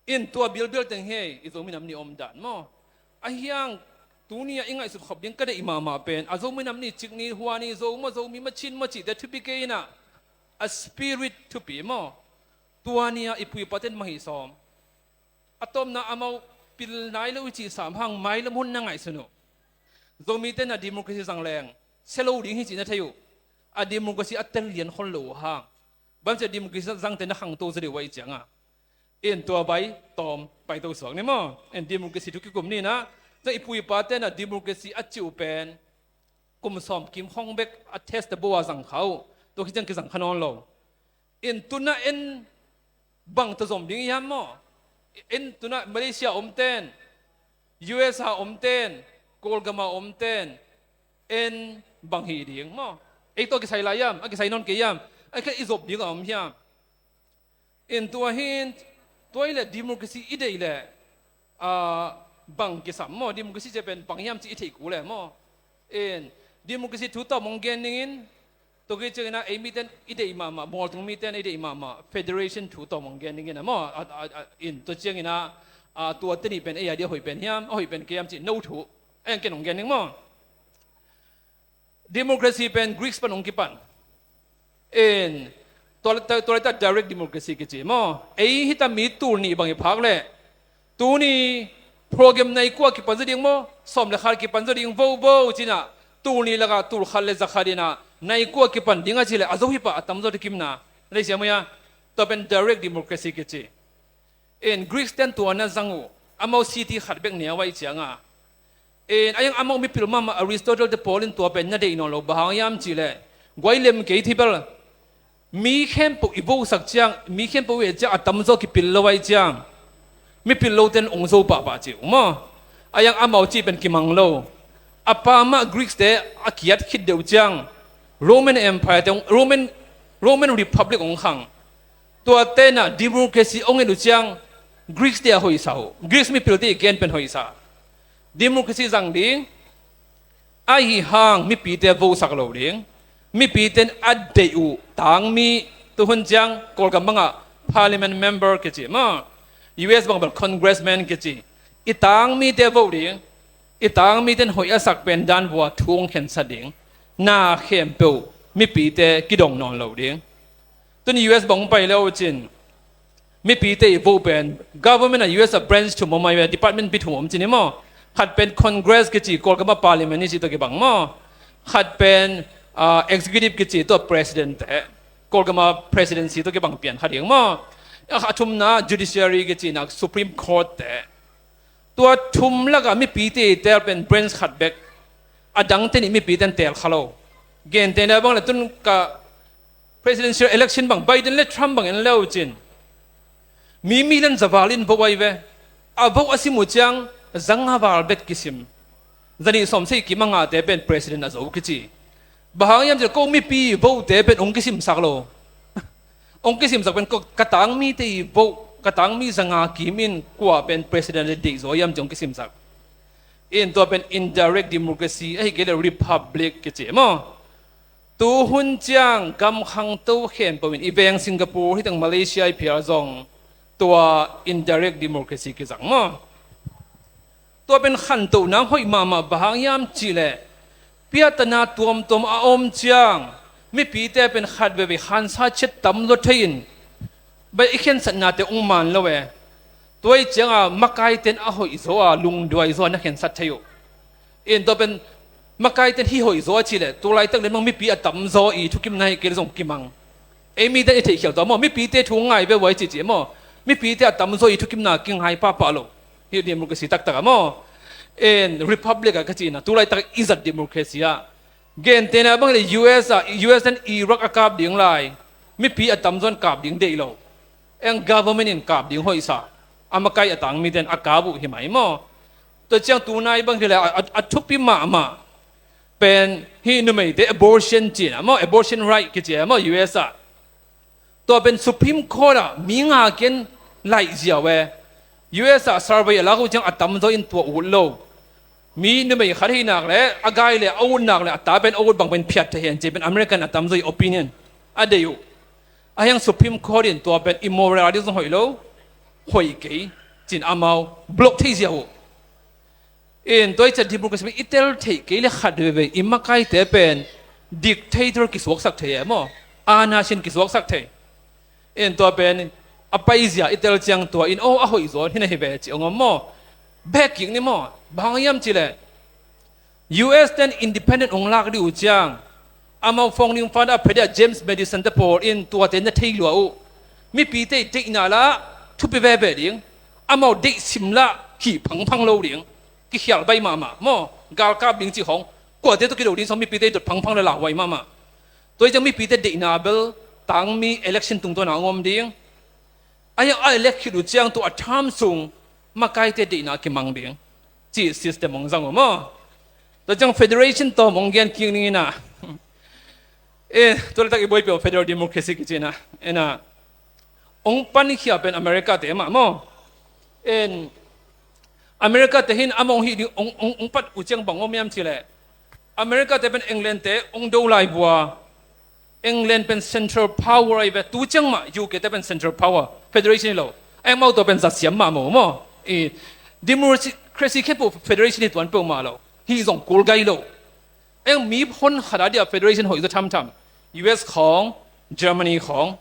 In tua bilbil teng hi, i Zo minam ni om dan maw. A hiang, tuni a i ngaihsut khop ding ka deih mahmah pen, a Zo minam ni cik ni, hua ni, Zo maw, Zomi maw, Chin maw cihte thupi kei in a, a spirit thupi maw. Tua ni a i pu i pa ten mah hi sawm. A tawpna amau pil nai lo i cih sam hang, mailam hun na ngaihsun uh. Zomi ten a democracy zang leng sia lo ding hi cih na thei uh. A democracy a tel lian khol lo uh hang, bang ci a democracy zang ten na khangto zaw deuh uh ahih ciang a. In tua bai tawm paito suak ni maw. In democracy thu kikum ni na. Tua i pu i pa ten a democracy a cih uh pen kum sawm kim khong bek a test bo a zang kha uh. Tua khit ciang kizang kha nawn lo. In tuna en bang tawh zom ding i hiam maw? In tuna Malaysia om ten, U S A om ten, Kawlgam a om ten, en bang hi ding maw? Ei tawh kisai lai hiam, a kisai nawn kei hiam? A kei i zop ding a om hiam? In tua hin, tua i le democracy i deih le, ah, bang kisam maw, democracy ci pen bang hiam ci i theih kul le maw. In, democracy thu tawm hong gen ning in, tua kei ciangin a ei miten i deih mahmah, mualtung miten i deih mahmah, federation thu tawm hong gen ning in a maw, a, a, a, in, tua ciangin a, a, tua te nih pen ei a dia hoih pen hiam, a hoih pen kei hiam ci no thu, ei ang ken hong gen ning maw. Democracy pen Greeks pan hong kipan. In, tua, tua, tua leta direct democracy kici maw. Ei hita mi tul nih bang i phak le. Tuni program nai kua kipan zaw ding maw. Sawm le khat kipan zaw ding vo vo cina. Tul nih laka tul khat le za khat ina. Nai kua kipan ding a ci le. A zo hi pah a tam zaw te kimna. Nei siam uh ia. Tua pen direct democracy kici. In Greeks ten tua na zang uh, amau city khat bek neu ahih cianga. In a iang amau mipil mahmah Aristotle te pawl in tua pen na deih nawn lo, bang hang hiam cih leh, guai lem kei thei bel, mi khempeuh i vosak ciang, mi khempeuh i et ciang a tamzaw kipil lo ahih ciang, mipil lo ten ong zo pahpah ci uh maw. A iang amau cih pen kimang lo. A pa mah Greeks te a kiat khit deuh ciang, Roman Empire te ong, Roman, Roman Republic ong khang. Tua tena democracy ong et uh ciang Greeks te a hoihsa uh, Greeks mipil te i gen pen hoihsa. Democracy zang ding, ahi hang mipite vosak lo ding, mipiten a deih uh tangmi, tuhun ciang Kawlgam bangah parliament member kici maw, U S bang bel congressman kici, i tangmite voh ding, i tangmiten hoih a sak pen dan vua thu ong khensat ding, na khempeuh mipite kidong nawn lo ding. Tun U S bang pai le uh cin, Mipite i vote pen government ah U S ah branch thum om ahi ve, department pi thum om ci ni maw. Khat pen Congress kici, Kawlgam ah Parliament i cih tawh kibang maw. Khat pen ah, executive kici, tua president te, Kawlgam ah presidency tawh kibang pian kha ding maw. A thumna judiciary kici, na Supreme Court te. Tua thum lakah mipite i teel pen branch khat bek. A dangte nih mipite in teel kha lo. Gentehna bang le tun ka presidential election bang Biden le Trump bang en le uh cin, mi milian za val in vote ahi ve. A vote a sim uh ciang za nga val bek kisim. Za nih sawm sagih kim a ngahte pen president a zo kici. Bang hang hiam cih leh ko mipi vote te pen hong kisimsak lo. Hong kisimsak pen ko ka tangmite i vote, ka tangmi za nga kim in kua pen president a deih zaw hiam cih hong kisimsak. In tua pen indirect democracy ahi kei leh republic kici maw. Tu hun ciang gam khangto khempeuh in, i veng Singapore hi teng, Malaysia i phial zong tua indirect democracy kizang maw. Tua pen khantohna hoih mahmah, bang hang hiam cih leh piahtana tuamtuam a om ciang mipite pen khat veivei khansa ciat tam lua thei in, bai i khensatnate hong man lo e. Tua ih ciangah makaite in a hoih zaw a, lungduai zaw a na khensat thei uh. In tua pen makaite in hih hoih zaw a cih leh tu laitak le mang mipi a tamzaw i thukimna hi kei le zong kimang. Ei mite in i theihkhial tawh maw, mipite thu ngai ve uai cihcih maw. Mipite a tamzaw i thukimna kingai pahpah lo. Hih democracy taktak ah maw. In republic ah ka cihna, tu laitak i zat democracy ah. Gentehna bang le U S ah, U S in Iraq a kap ding lai, mipi a tamzaw in kap ding deih lo. Eng government in kap ding hoihsa. A makai a tangmite in a kap uh hi mai maw. Tua ciang tunai bang hi le a, a, a thupi mahmah pen hih numeite abortion cihna maw, abortion right kici a maw U S ah. Tua pen Supreme Court ah mi nga ken laih ziau e. U S ah survey a lak uh ciang a tamzaw in tua ut lo. Mi numei khat hi nak le a gai le a ut nak le a ta pen a ut bang pen phiat thei hen ci pen American a tamzaw i opinion a deih uh. A hiang Supreme Court in tua pen immoral ding zong hoih lo, hoih kei cin amau block thei ziau uh. In tua i ciat democracy pen i tel theih kei le khat veivei i makaite pen dictator kisuaksak thei e maw. Aana sin kisuaksak thei. In tua pen a paizia i tel ciang tua in, oh, a hoih zaw hi na hi ve ci hong om maw. Bek kik ni maw. Bang hang hiam cih leh U S ten independent hong lak dih uh ciang amau founding father a phedia James Madison te pawl in tuate na thei lua uh. Mipite i deihna lah thupi veve ding. Amau deih sim lah hih phangphang lo ding. Kikhial baih mahmah maw. Galkap ding cih khong, kuate tawh kido ding sawng mipite i dot phangphang le lauhuai mahmah. Tua hi ciang mipite deihna bel tangmi election tungtawn a hong om ding. A hiang a elect khit uh ciang tua a term sung makaite deihna kimang ding cih system hong zang uh maw. Tua ciang federation tawm hong gen kik ning in ah. Eh, tua laitak i buaipih uh federal democracy kici in ah. In ah, hong pankhia pen America te mah maw. In America te hin amah hong hih ding, hong, hong, hong pat uh ciang bang om hiam cih leh America te pen England te hong do lai vua. England pen central power ahi ve, tu ciang mah U K te pen central power, federation hi lo. Eng mau tua pen zat siam mah maw maw. I democracy khempeuh federation hi tuan peuhmah lo. Hih zong kul gai lo. Eng mi hon khat a dia federation hoih zaw thamtham. U S khawng, Germany khawng.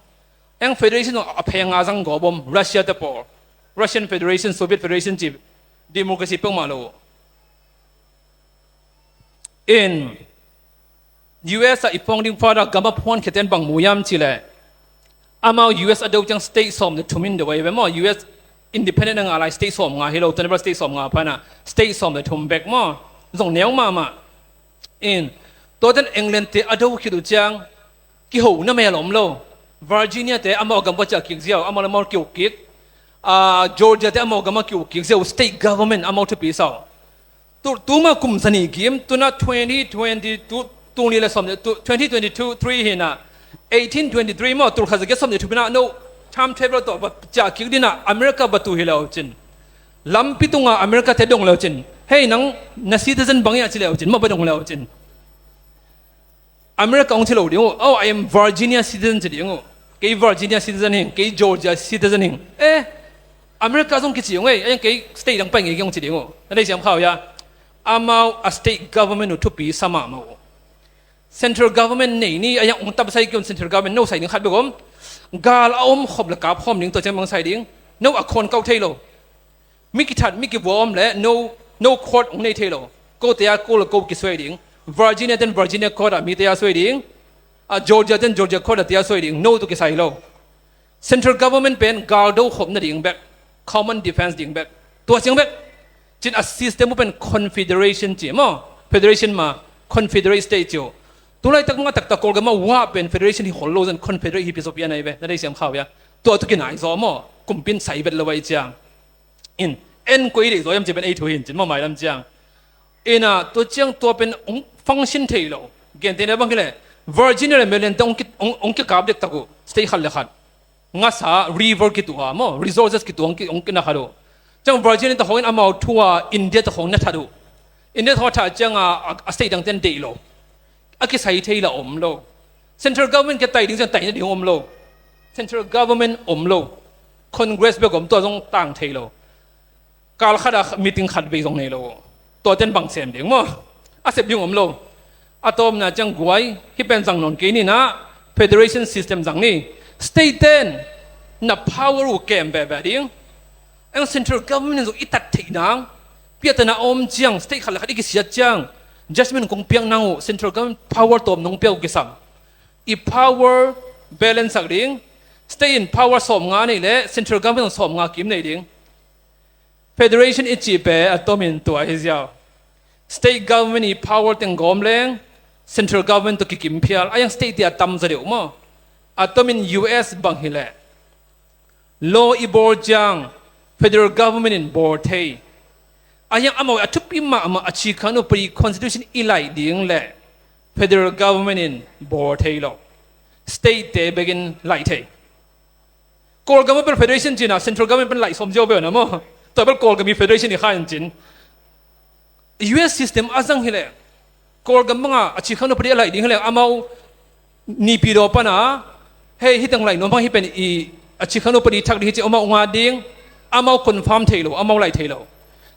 Eng federation zong a pheng a zang gawp om, Russia te pawl. Russian Federation, Soviet Federation ci democracy peuhmah lo. In U S ah i founding father gam a phuan khiate in bang mu hiam cih leh amau U S a do ciang state sawm le thum in do ahi ve maw. U S independent a ngah lai state sawm nga hi lo, tua bel state sawm nga pan ah state sawm le thum bek maw. Zong neu mahmah. In tuate in England te a do khit uh ciang kiho na mel om lo. Virginia te amau gam va ciah kik ziau, amau le amau kiho kik. Ah, Georgia te amau gam a kiho kik ziau, state government amau thupi sau. Tu, tuma kum zanih kim, tuna twenty twenty-two, tul nih le sawm le, tu, twenty twenty-two, three hi na, eighteen twenty-three maw, tul khat za giat sawm le thum in ah no, time travel tawh va ciah kik ding ah, America va tu hi le uh cin. Lampi tungah America te dong le uh cin. Hei, nang na citizen bang hiam ci le uh cin, maw va dong le uh cin. America hong ci lo ding uh. Oh, I am Virginia citizen ci ding uh. Kei Virginia citizen hing, kei Georgia citizen hing. Eh, America zong kici hong ei, eh, kei state dang pai ngei kei hong ci ding uh. Na dei siam khau hia. Amau a state government uh thupi sa mahmah uh. Central government nei ni, a yang ong tam sai kiun central government no sai ding khat bek om. Gal a om khop le kap khawm ding tua ciang mang sai ding. No a khawn kau thei lo. Mi kithat, mi kivua om le no, no court ong nei thei lo. Ko te a ko le ko kisuai ding. Virginia ten Virginia court a mi te a suai ding. A Georgia ten Georgia court a te a suai ding. No tu kisai lo. Central government pen gal do khop na ding bek, common defense ding bek, tua ciang bek. Cin a system uh pen confederation ci maw, federation ma, confederate state ci uh. Tulaitak ma taktak Kawlgam ah pen federation hi khol lo zan confederate hi pi zo pian ai ve, na dei siam khau ya. Tua tu kinai zo maw, kumpin sai vet lo ai ciang. In, en koi dei zo yam ci pen ei thu hin cin maw mai lam ciang. Ina tua ciang tua pen ong function thei lo. Gen te na bang hi le, Virginia le Maryland te ong ki, ong, ong kikap dek tak uh, state khat le khat. Ngasa river kituh a maw, resources kituh ong ki, ong kina khat uh. Ciang Virginia ta khong in amau thu a India ta khong na that uh. India ta khong that ciang a, a, a state dang ten deih lo. A kisai thei la om lo. Central government ke tai ding ciang tai na ding om lo. Central government om lo. Congress bek om tua zong tang thei lo. Kal khat a meeting khat vei zong nei lo. Tua ten bang sem ding maw? A sep ding om lo. A tawmna ciang guai, hi pen zang nawn kei ni na, federation system zang ni. State ten na power uh kem veve ding. Eng central government in zong i tat theih nang. Piatana om ciang, state khat le khat i kisiat ciang. Judgment kong piak nang uh, central government power tawm nong piak uh kisam. I power balance sak ding. State in power sawm nga nei le, central government sawm nga kim nei ding. Federation i cih pen a tomin tua hi ziau. State government i power teng gawm leng, central government tawh kikim phial. A yang state tia tam za deuh maw. A tomin U S bang hi leh. Law i bawl ciang, federal government in bawl thei. A yang amau a thupi mahmah a cikhang upadi constitution i laih ding leh, federal government in bawl thei lo. State te bekin laih thei. Kawlgam a pen federation cina, central government pen laih sawm ziau beu na maw. Tua bel Kawlgam i federation i kha in cin. U S system a zang hi leh, Kawlgam banga a cikhang upadi a laih ding hi leh, amau Naypyidaw pana, hei, hiteng laih nuam hang hi pen i a cikhang upadi thak ding hi ci amau nga ding, amau confirm thei lo, amau laih thei lo.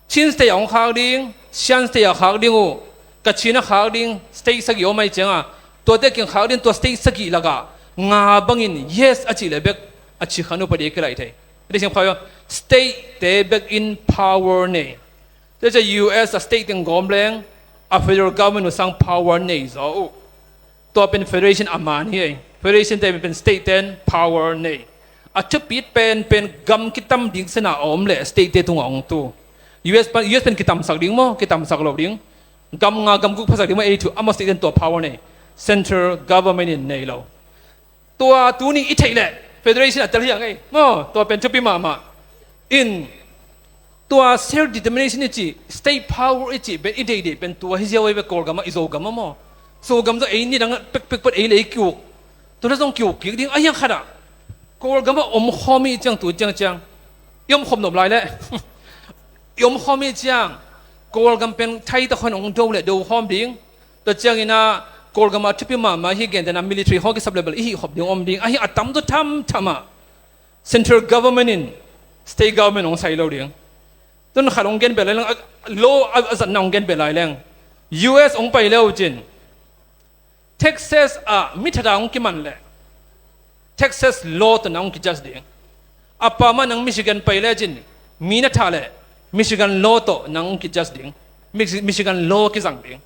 Chin State a hong khak ding, Shan State a khak ding uh, Kachin a khak ding, state sagih om ai cianga, tuate kin khak ding tua state sagih laka nga bangin yes a cih le bek a cikhang upadi a kilaih thei. State te bekin power nei. Tua ciang U S a state teng gawm leng a federal government uh sang power nei zaw uh. Tua pen federation a man hi ei. Federation te pen state ten power nei. A thupit pen pen gam kitam ding sena a om le state te tunga ong tu. U S pen, U S pen kitamsak ding maw, kitamsak lo ding. Gam nga gam guk phasak ding maw ei thu, amau state ten tua power nei. Central government in nei lo. Tua tuni i theih leh federation a tel hiang ei maw, tua pen thupi mahmah. In tua self determination i cih, state power i cih pen i deidei pen tua hi ziau ei ve Kawlgam ah, i Zogam ah maw. Zogam zong ei nidang pekpek pat ei le ei kiuk. Tua le zong kiuk kik ding a hiang khat ah. Kawlgam ah om khawm i ciang tu ciang ciang. I om khawm nop lai leh. I om khawm i ciang. Kawlgam pen thai ta khon ong do le do khawm ding. Tua ciangin ah Kawlgam a thupi mahmah hi gentehna military haw kisap level i hih khop ding om ding. A hi a tam tua thamtham ah central government in state government hong sai lo ding. Tun khat hong gen beh lai leng, a, law a, a zatna hong gen beh lai leng. U S hong pai le uh cin. Texas ah mi thata hong kiman leh. Texas law tawh nang hong kijudge ding. A pa mah nang Michigan pai lecin mi na thah leh Michigan law tawh nang hong kijudge ding. Mich-, Michigan law kizang ding.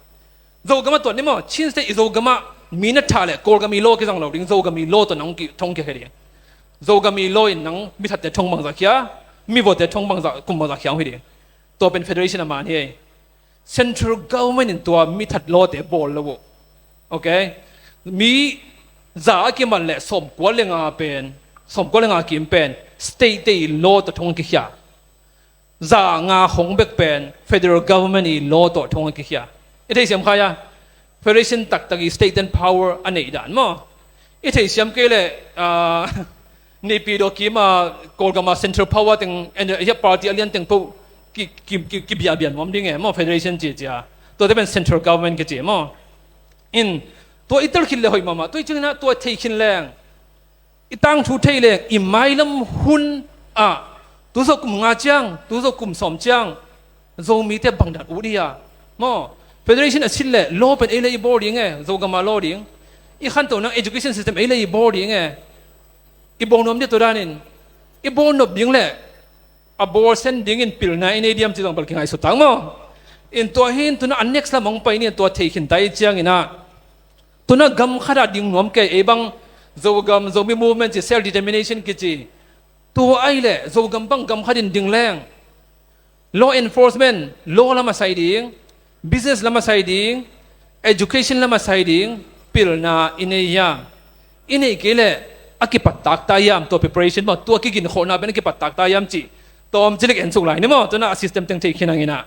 Zogam ah tuat ni maw, Chin State i Zogam ah mi na thah leh Kawlgam i law kizang lo ding, Zogam i law tawh nang hong ki, thong kikhia ding. Zogam i law in nang mi thatte thong bangzah khia, mi vuate thong bangzah, kum bangzah khia hong hi ding. Tua pen federation a man hi ei. Central government in tua mi that lawte bawl lo uh. Ok? Mi za a kiman leh sawmkua le nga pen, sawmkua le nga kim pen state te i law tawh thong kikhia. Za nga khong bek pen federal government i law tawh thong kikhia. I thei siam kha ia? Federation taktak i state ten power a neih dan maw? I thei siam kei leh, ah, Naypyidaw kim a Kawlgam a central power teng, en, eh, party a lian teng po ki, ki, ki, kibiabia nuam ding e maw, federation ci cia. Tuate pen central government kici maw? In, tua i tel khin le hoih mahmah, tua i cingin ah tua thei khin leng. I tangthu thei leng, i mailam hun ah, tu zawh kum nga ciang, tu zawh kum sawm ciang, Zomite bangdan ut hi a maw? Federation a sit leh law pen ei le i bawl ding e, Zogam a law ding. I khantohna education system ei le i bawl ding e. I bawl nuam ding tua danin i bawl nop ding leh a bawl sen dingin pilna i nei diam ci zong bel kingaihsut tak maw. In tua hi in tuna a next lam hong pai ni, tua thei khin ta i ciangin ah, tuna gam khat ah ding nuam kei, ei bang Zogam, Zomi movement ci, self determination kici. Tua ahih leh Zogam bang gam khat in ding leng law enforcement, law lam a sai ding, business lam a sai ding, education lam a sai ding pilna i nei hiam? I neih kei leh a kipat tak ta hiam? Tua preparation maw, tua kiginkhawhna pen a kipat tak ta hiam cih tawmcilik en suk lai ni maw. Tuna a system teng thei khin hangin ah,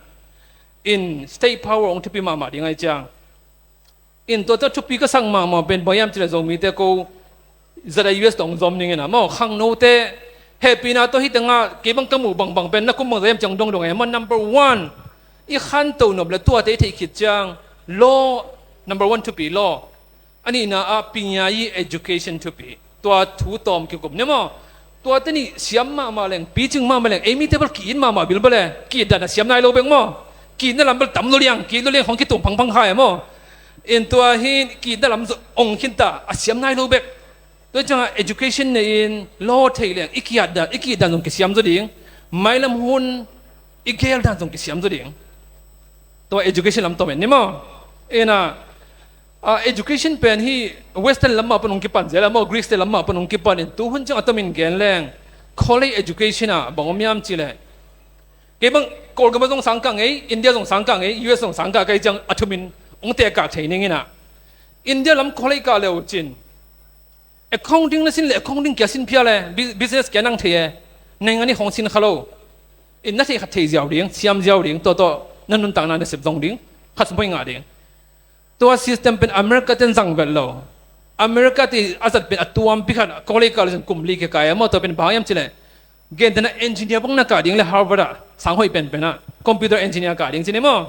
in state power hong thupi mahmah ding ahih ciang. In tua tawh thupi ka sak mahmah pen bang hiam cih leh Zomite ko zat a U S tawh hong zom ning in ah maw, khangnote hehpihna tawh hih tengah kei bang ka muh bangbang pen na kum bangzah hiam ci-in hong dongdong e maw. Number one, i khantoh nop leh tuate i theih khit ciang law, number one thupi law. A nihna ah pinyayi education thupi. Tua thu tawm kikum ni maw. Tuate nih siam mahmah leng, picing mahmah leng, ei mite bel ki-it mahmah bilbel e. Ki-it dan a siam nai lo bek maw. Ki-itna lam bel tam lo liang, ki-it lo liang khong kituam phangphang kha e maw. In tua hi ki-itna lam zong ong khinta a siam nai lo bek. Tua ciangah education nei-in law thei leng i ki-at dan, i ki-it dan zong kisiam zaw ding. Mailam hun i gel dan zong kisiam zaw ding. Tua education lam tawm en ni maw. Ina, ah, education pen hi Western lam mah pan hong kipan zel a maw, Greece te lam mah pan hong kipan in, tu hun ciang a tomin gen leng college education ah bang om hiam cih leh, kei bang Kawlgam ah zong sang kah ngei, India zong sang kah ngei, U S zong sang kah ka hih ciang a thumin hong tekah thei ning in ah. India lam college kah le uh cin accounting na sin leh accounting kia sin phial e, bu-, business kia nang thei e, naingan i khong sin kha lo. In na theih khat thei ziau ding, siam ziau ding, tua tawh na nuntakna nasep zong ding, khat sum hoih ngah ding. Tua system pen America ten zang vet lo. America te a zat pen a tuampi khat college kah le uh cin kum li kia kai e maw. Tua pen bang hiam cih leh, gentehna engineer bang na kah ding leh Harvard ah sang hoih penpen ah computer engineer kah ding ci ni maw.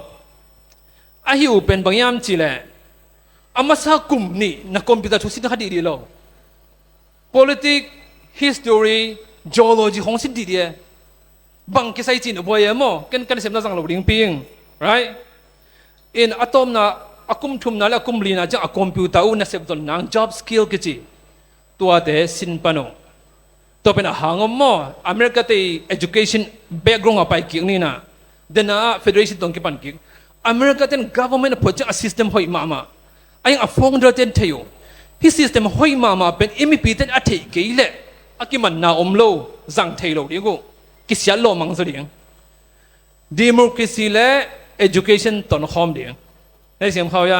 Ahi uh pen bang hiam cih leh, a masa kum nih na computer thu sin kha dihdih lo. Politics, history, geology khong sin dihdih e. Bang kisai cih na buai e maw. Ken ka nasepna zang lo ding ping, right? In a tawpna, a kum thumna leh a kum lina ciang a computer uh nasep zon nang, job skill kici, tuate sin pan uh. Tua pen a hang om maw. America te education background ah pai kik ni in ah, dena ah federation tawh hong kipan kik. America ten government a phot ciang a system hoih mahmah. A hiang a founder ten thei uh, hih system hoih mahmah pen i mipi ten a theih kei leh a kimanna om lo, zang thei lo ding uh. Kisiat lawhmang zaw ding. Democracy leh education tonkhawm ding. Na i siam kha uh hia?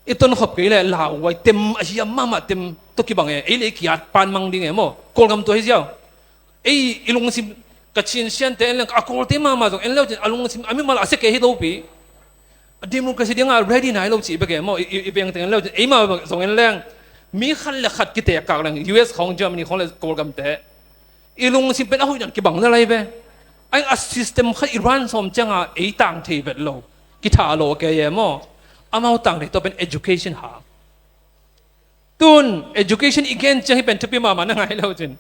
I tonkhop kei leh lauhuai, tem a hiam mahmah, tem tawh kibang e. Ei leh i ki-at pan mang ding e maw. Kawlgam tua hi ziau. Ei i lungsim, ka Chin siante en leng, a Kawlte mahmah zong en le uh cin a lungsim a mimal a sia kei hi lo pi. A democracy dingah ready nai lo cih bek e maw. I, i, i veng teng en le uh cin, eimah zong en leng, mi khat leh khat kitekak leng, U S khong, Germany khong leh Kawlgamte, i lungsim pen a hoih dan kibang na lai ve. A hiang a system khat i run sawm ciangah ei tang thei vet lo, kithah lo kei e maw. Amau tang thei, tua pen education hang. Tun education i gen ciang hih pen thupi mahmah na ngai lo cin.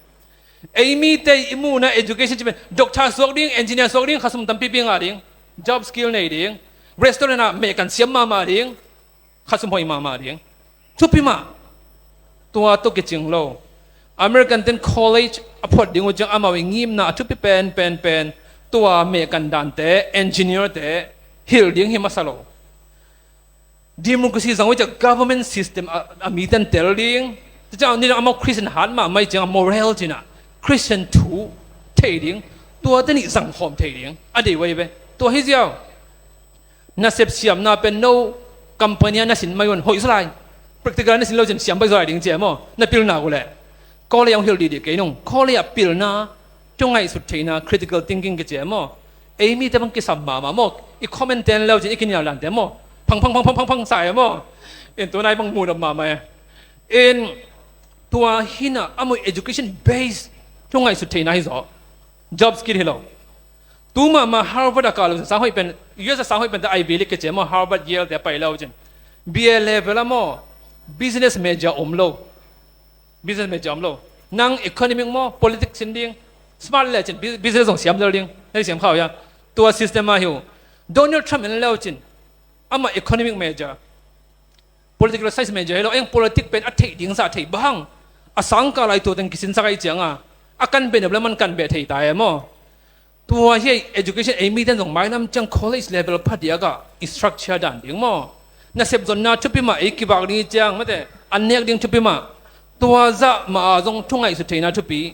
Ei mite i muhna education ci pen doctor suak ding, engineer suak ding, khasum tampipi ngah ding, job skill nei ding, restaurant ah meh kan siam mahmah ding, khasum hoih mahmah ding. Thupi mah. Tua tawh kicing lo. American ten college a phot ding uh ciang amau i ngimna a thupi pen, pen, pen, tua meh kan dante, engineer te hilh ding hi masa lo. Democracy zang uh ciang government system a, a miten tel ding. Tua ciang nidang amau Christian hat mahmah ciang a moral cih na, Christian thu thei ding. Tuate nih zangkhawm thei ding a deih uh ahi ve. Tua hi ziau. Nasep siamna pen no company ah na sin mai un hoih zaw lai. Practical na sin lo cin siam baih zaw lai ding ci e maw. Na pilna uh leh. College ah hong hilh dihdih kei nung. College ah pilna, thu ngaihsut theihna, critical thinking kici e maw. Ei mite bang kisam mahmah maw. I comment ten le uh cin i kinial dante maw. Phang, phang, phang, phang, phang, phang sa e maw. In tua nai bang muh nop mahmah e. In tua hi na, amau education base, thu ngaihsut theihna hi zaw. Job skill hi lo. Tu mahmah Harvard a kah le uh cin sang hoih pen, U S a sang hoih pente Ivy League kici e maw, Harvard, Yale te a pai le uh cin, B A level ah maw, business major om lo. Business major om lo. Nang economic maw, politics sin ding, smart le cin, bu-, business zong siam zel ding. Na i siam kha uh hia? Tua system ah hi uh. Donald Trump en le uh cin, Amah economic major, political science major hi lo, eng politic pen a theih ding zah thei bang. A sangkah lai tua teng kisinsak ahi cianga a kan beh nop le man kan beh thei ta e maw. Tua hi education ei miten zong mailam ciang college level phadiakah i structure dan ding maw. Nasep zonna thupi mah ei kivak ding hi ciang mate an nek ding thupi mah. Tua zah mah a zong thu ngaihsut theihna thupi.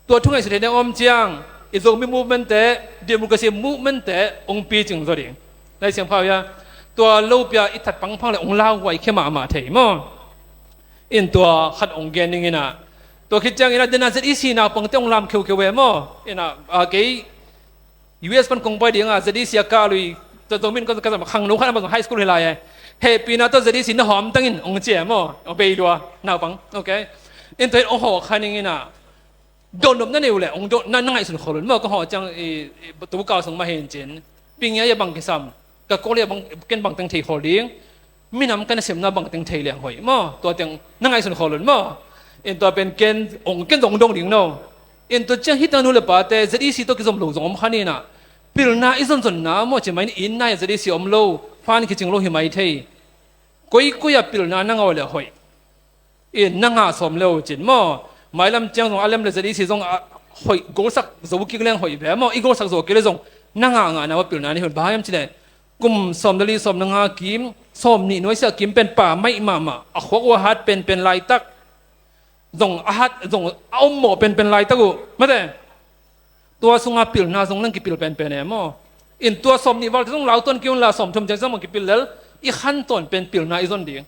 Tua thu ngaihsut theihna om ciang i Zomi movement te, democracy movement te ong picing zaw ding. Lai Siangtho hia tua lopia i that pangphang le ong lauhuai khia mahmah thei maw. In tua khat ong gen ding inah tua khit ciang inah dena Z E C naupangte ong lam kheukeu e maw. Inah a kei U S pan kong pai dinga Z E C a kah lui tua Zomi in ka zam khangno khat a ma zong high school hi lai e. Hehpihna tua Z E C na hawm tangin ong ci e maw. Ong bei lua naupang. Okay. In tua in ong hawh kha ning inah dawndawm na nei uh leh ong dawh na, na ngaihsun khol un maw. Ka hawh ciang i, i, tu kau sung mah hin cin pingia ia bang kisam ka kawl ia bang ken bang teng thei khol ding. Minam ka nasemna bang teng thei leng hoih maw. Tua teng na ngaihsun khol un maw. In tua pen ken ong ken zong dong ding no. In tua ciang hi tang nu le pate Z E C tawh kizom lo zong om kha ninah pilna i zonzonna maw ci mai ni. In nai Z E C om lo fan kicing lo hi mai thei. Koikoi a pilna na ngah uh leh hoih. In na ngah sawm le uh cin maw. Mailam ciang zong a lem le Z E C zong a hoih golsak zo kik leng hoih ve maw. I golsak zo kik le zong na ngah ngahna maw pilna ni hun bang hiam cileh kum sawm le li sawm le nga kim sawm nih nuaisiah kim pen pa maih mahmah a khuak uh a hat penpen laitak zong a hat zong a ommawh penpen laitak uh mate. Tua sunga pilna zong nang kipil penpen e maw. In tua sawm nih valte zong lautuan ki unla sawm thum ciang zong kipil lel i khantawn pen pilna i zon ding.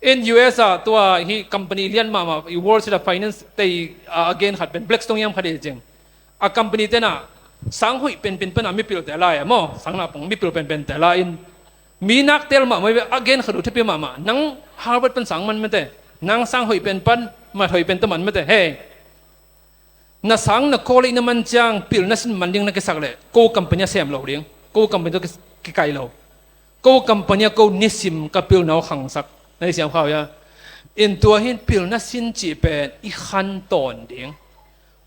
In U S ah tua hi company lian mahmah i Wall Street a finance tei a gen khat pen Blackstone hiam khat hi cing. A company tenah sang hoih penpen pana mipilte lai e maw. Sang naupang mipil penpente lai in mi nak tel mahmah a gen khat uh thupi mahmah. Nang Harvard pan sang man mate. Nang sang hoih pen pan mat hoih pen taman mate. Hei. Na sang na college na man ciang pilna sin man ding na kisak leh ko company a sem lo ding. Ko company tawh ki, kikai lo. Ko company a ko nisim ka pilna uh khangsak. Na hi siam khau ia. In tua hin pilna sin cih pen i khantawn ding.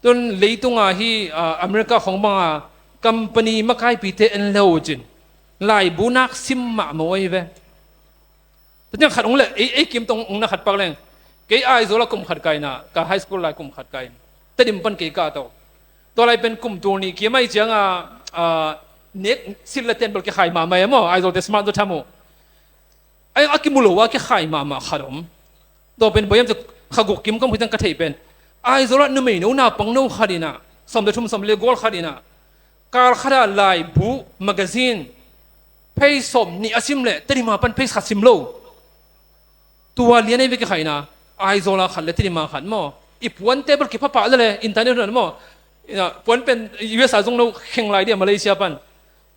Tun leitunga hi, ah, America khong banga company makaipite en lo uh cin laibu nak sim mahmah uh ahi ve. Tua ciang khat ong le ei, ei kim tong ong na khat pak leng. Kei Aizawl a kum khat kaina ka high school lai kum khat kain Tedim pan kei kah to. Tua lai pen kum tul nih kim ahi cianga, ah, nek sil le ten bel kikhai mahmah e maw. Aizawl te smart zaw tham uh. Ai a kimu lo a kikhai mahmah khat om. Tua pen boyam cu kha guk kim kom khitang ka thei pen Aizawl ah numei no naupang no khat inah sawm le thum sawm le gual khat inah kal khat ah laibu magazine phei sawm nih a sim leh Tedim a pan phei khat sim lo. Tua lian ei ve kikhaina Aizawl a khat le Tedim a khat maw. I puante bel kipha pah le le internet hun maw. Ina puan pen U S a zong no kheng lai dia Malaysia pan.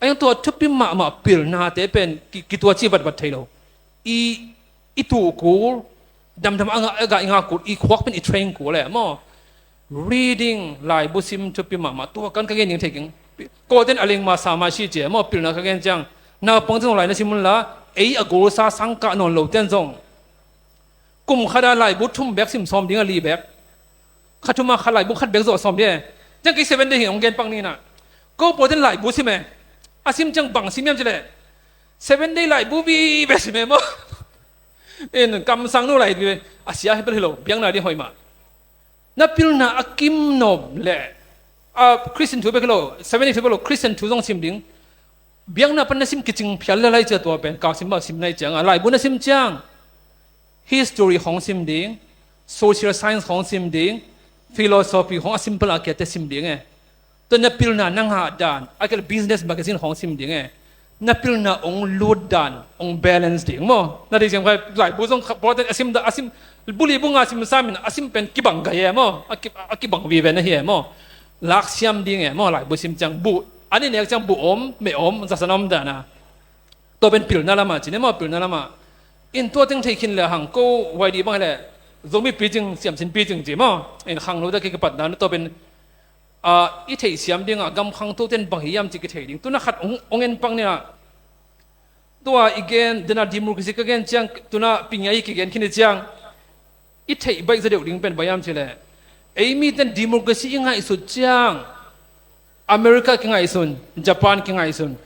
Ayang tua thupi mahmah pilnate pen ki, kituaci vatvat thei lo. I, i tuh kul damdam a ngah, a gah i ngah kul i khuak pen i train kul e maw. Reading, laibu sim thupi mahmah tua kan ka gen ding thei keng. Kawten a lengma sama si cia maw pilna ka gen ciang naupang zong lai na sim unla ei a golsa sangkah nawn lo ten zong kum khata laibu thum bek sim sawm ding a li bek. Kha thuma kha laibu khat bek zawh sawm ding e. Ciang kei seven day hin hong gen pang nina. Ko pawten laibu sim e. A sim ciang bang sim hiam cileh seven day laibu vive sim e maw. In kamsang nu lai vive a sia hi bel hi lo biakna ding hoih mah. Na pilna a kim nop le a Christian thu bek hi lo seven day thu bek lo Christian thu zong sim ding. Biakna pan na sim kicing phial le lai cia tua pen kau sim bau sim nai cianga laibu na sim ciang history khong sim ding, social science khong sim ding, philosophy khong a simple a kiate sim ding e. Tua na pilna na ngah dan a kele business magazine khong sim ding e. Na pilna ong lut dan ong balance ding maw. Na dei siam khai laibu zong kha pawten a sim da a sim buli bunga sim samin a sim pen kibang gai e maw. A ki, a kibang vive na hi e maw. Lak siam ding e maw laibu sim ciang bu ani nek ciang bu om me om zasan om dana. Tua pen pilna lama cine maw pilna lama in tua teng thei khin le hang ko wai di bang le zomi picing siamsin picing ci maw in khang lo da ki kipat dan tua pen, ah, i thei siam ding a gam khang to ten bang hi yam ci ki thei ding tuna khat ong, ong en pang nia. Tua i gen dena democracy ka gen ciang tuna pingai ki gen khin i ciang i theih baih za deuh ding pen bayam cile. Ei miten democracy i ngaihsut ciang America kingaihsun, Japan kingaihsun.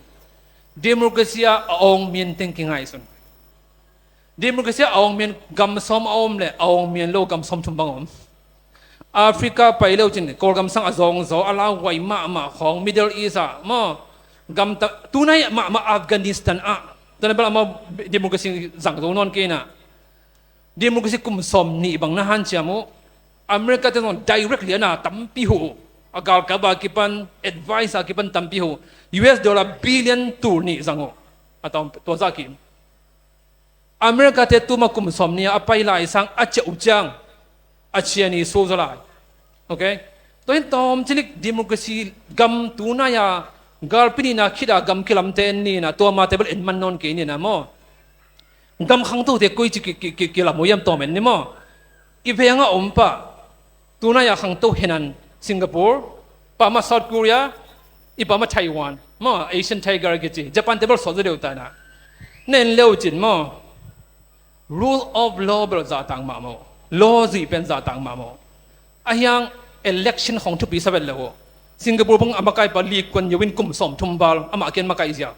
Democracy ah a awng mian teng kingaihsun. Democracy ah a awng mian gam sawm a om le a awng mian lo gam sawm thum bang om. Africa pai leu cin Kawlgam sang a zawngzaw a lauhuai mahmah khawng, Middle East ah maw, gam ta, tunai mahmah Afghanistan ah, tana bel amau democracy zang zo nawn kei na. Democracy kum sawm nih bang na hanciam uh. America te zong direct liana tampi huh uh. A galkap a kipan, advice a kipan tampi huh uh. U S dollar billion tul nih zang uh. A tawm tua zah ki. America te tuma kum sawm nih a pai lai sang a ciah uh ciang a ciah ni so zaw lai. Okay? Tua hin tawm cilik democracy gam tunai a galpi nihna khit a gam kilamte en nina, tua mate bel en man nawn kei nina maw. Gam khangtote koi ci ki, ki, ki, kilam uh hiam tawm en ni maw. I veng a om pah, tunai a khangto henan Singapore, pah mah South Korea, i pah mah Taiwan maw, Asian Tiger kici, Japan te bel sawt zaw deuh ta na. Na en leu cin maw. Rule of law bel zahtak mahmah uh. Law zuih pen zahtak mahmah uh. A hiang election khawng thupi sa vet lo uh. Singapore bang a makaipa Lee Kuan Yew in kum sawm thum val amah kiang makaih zia.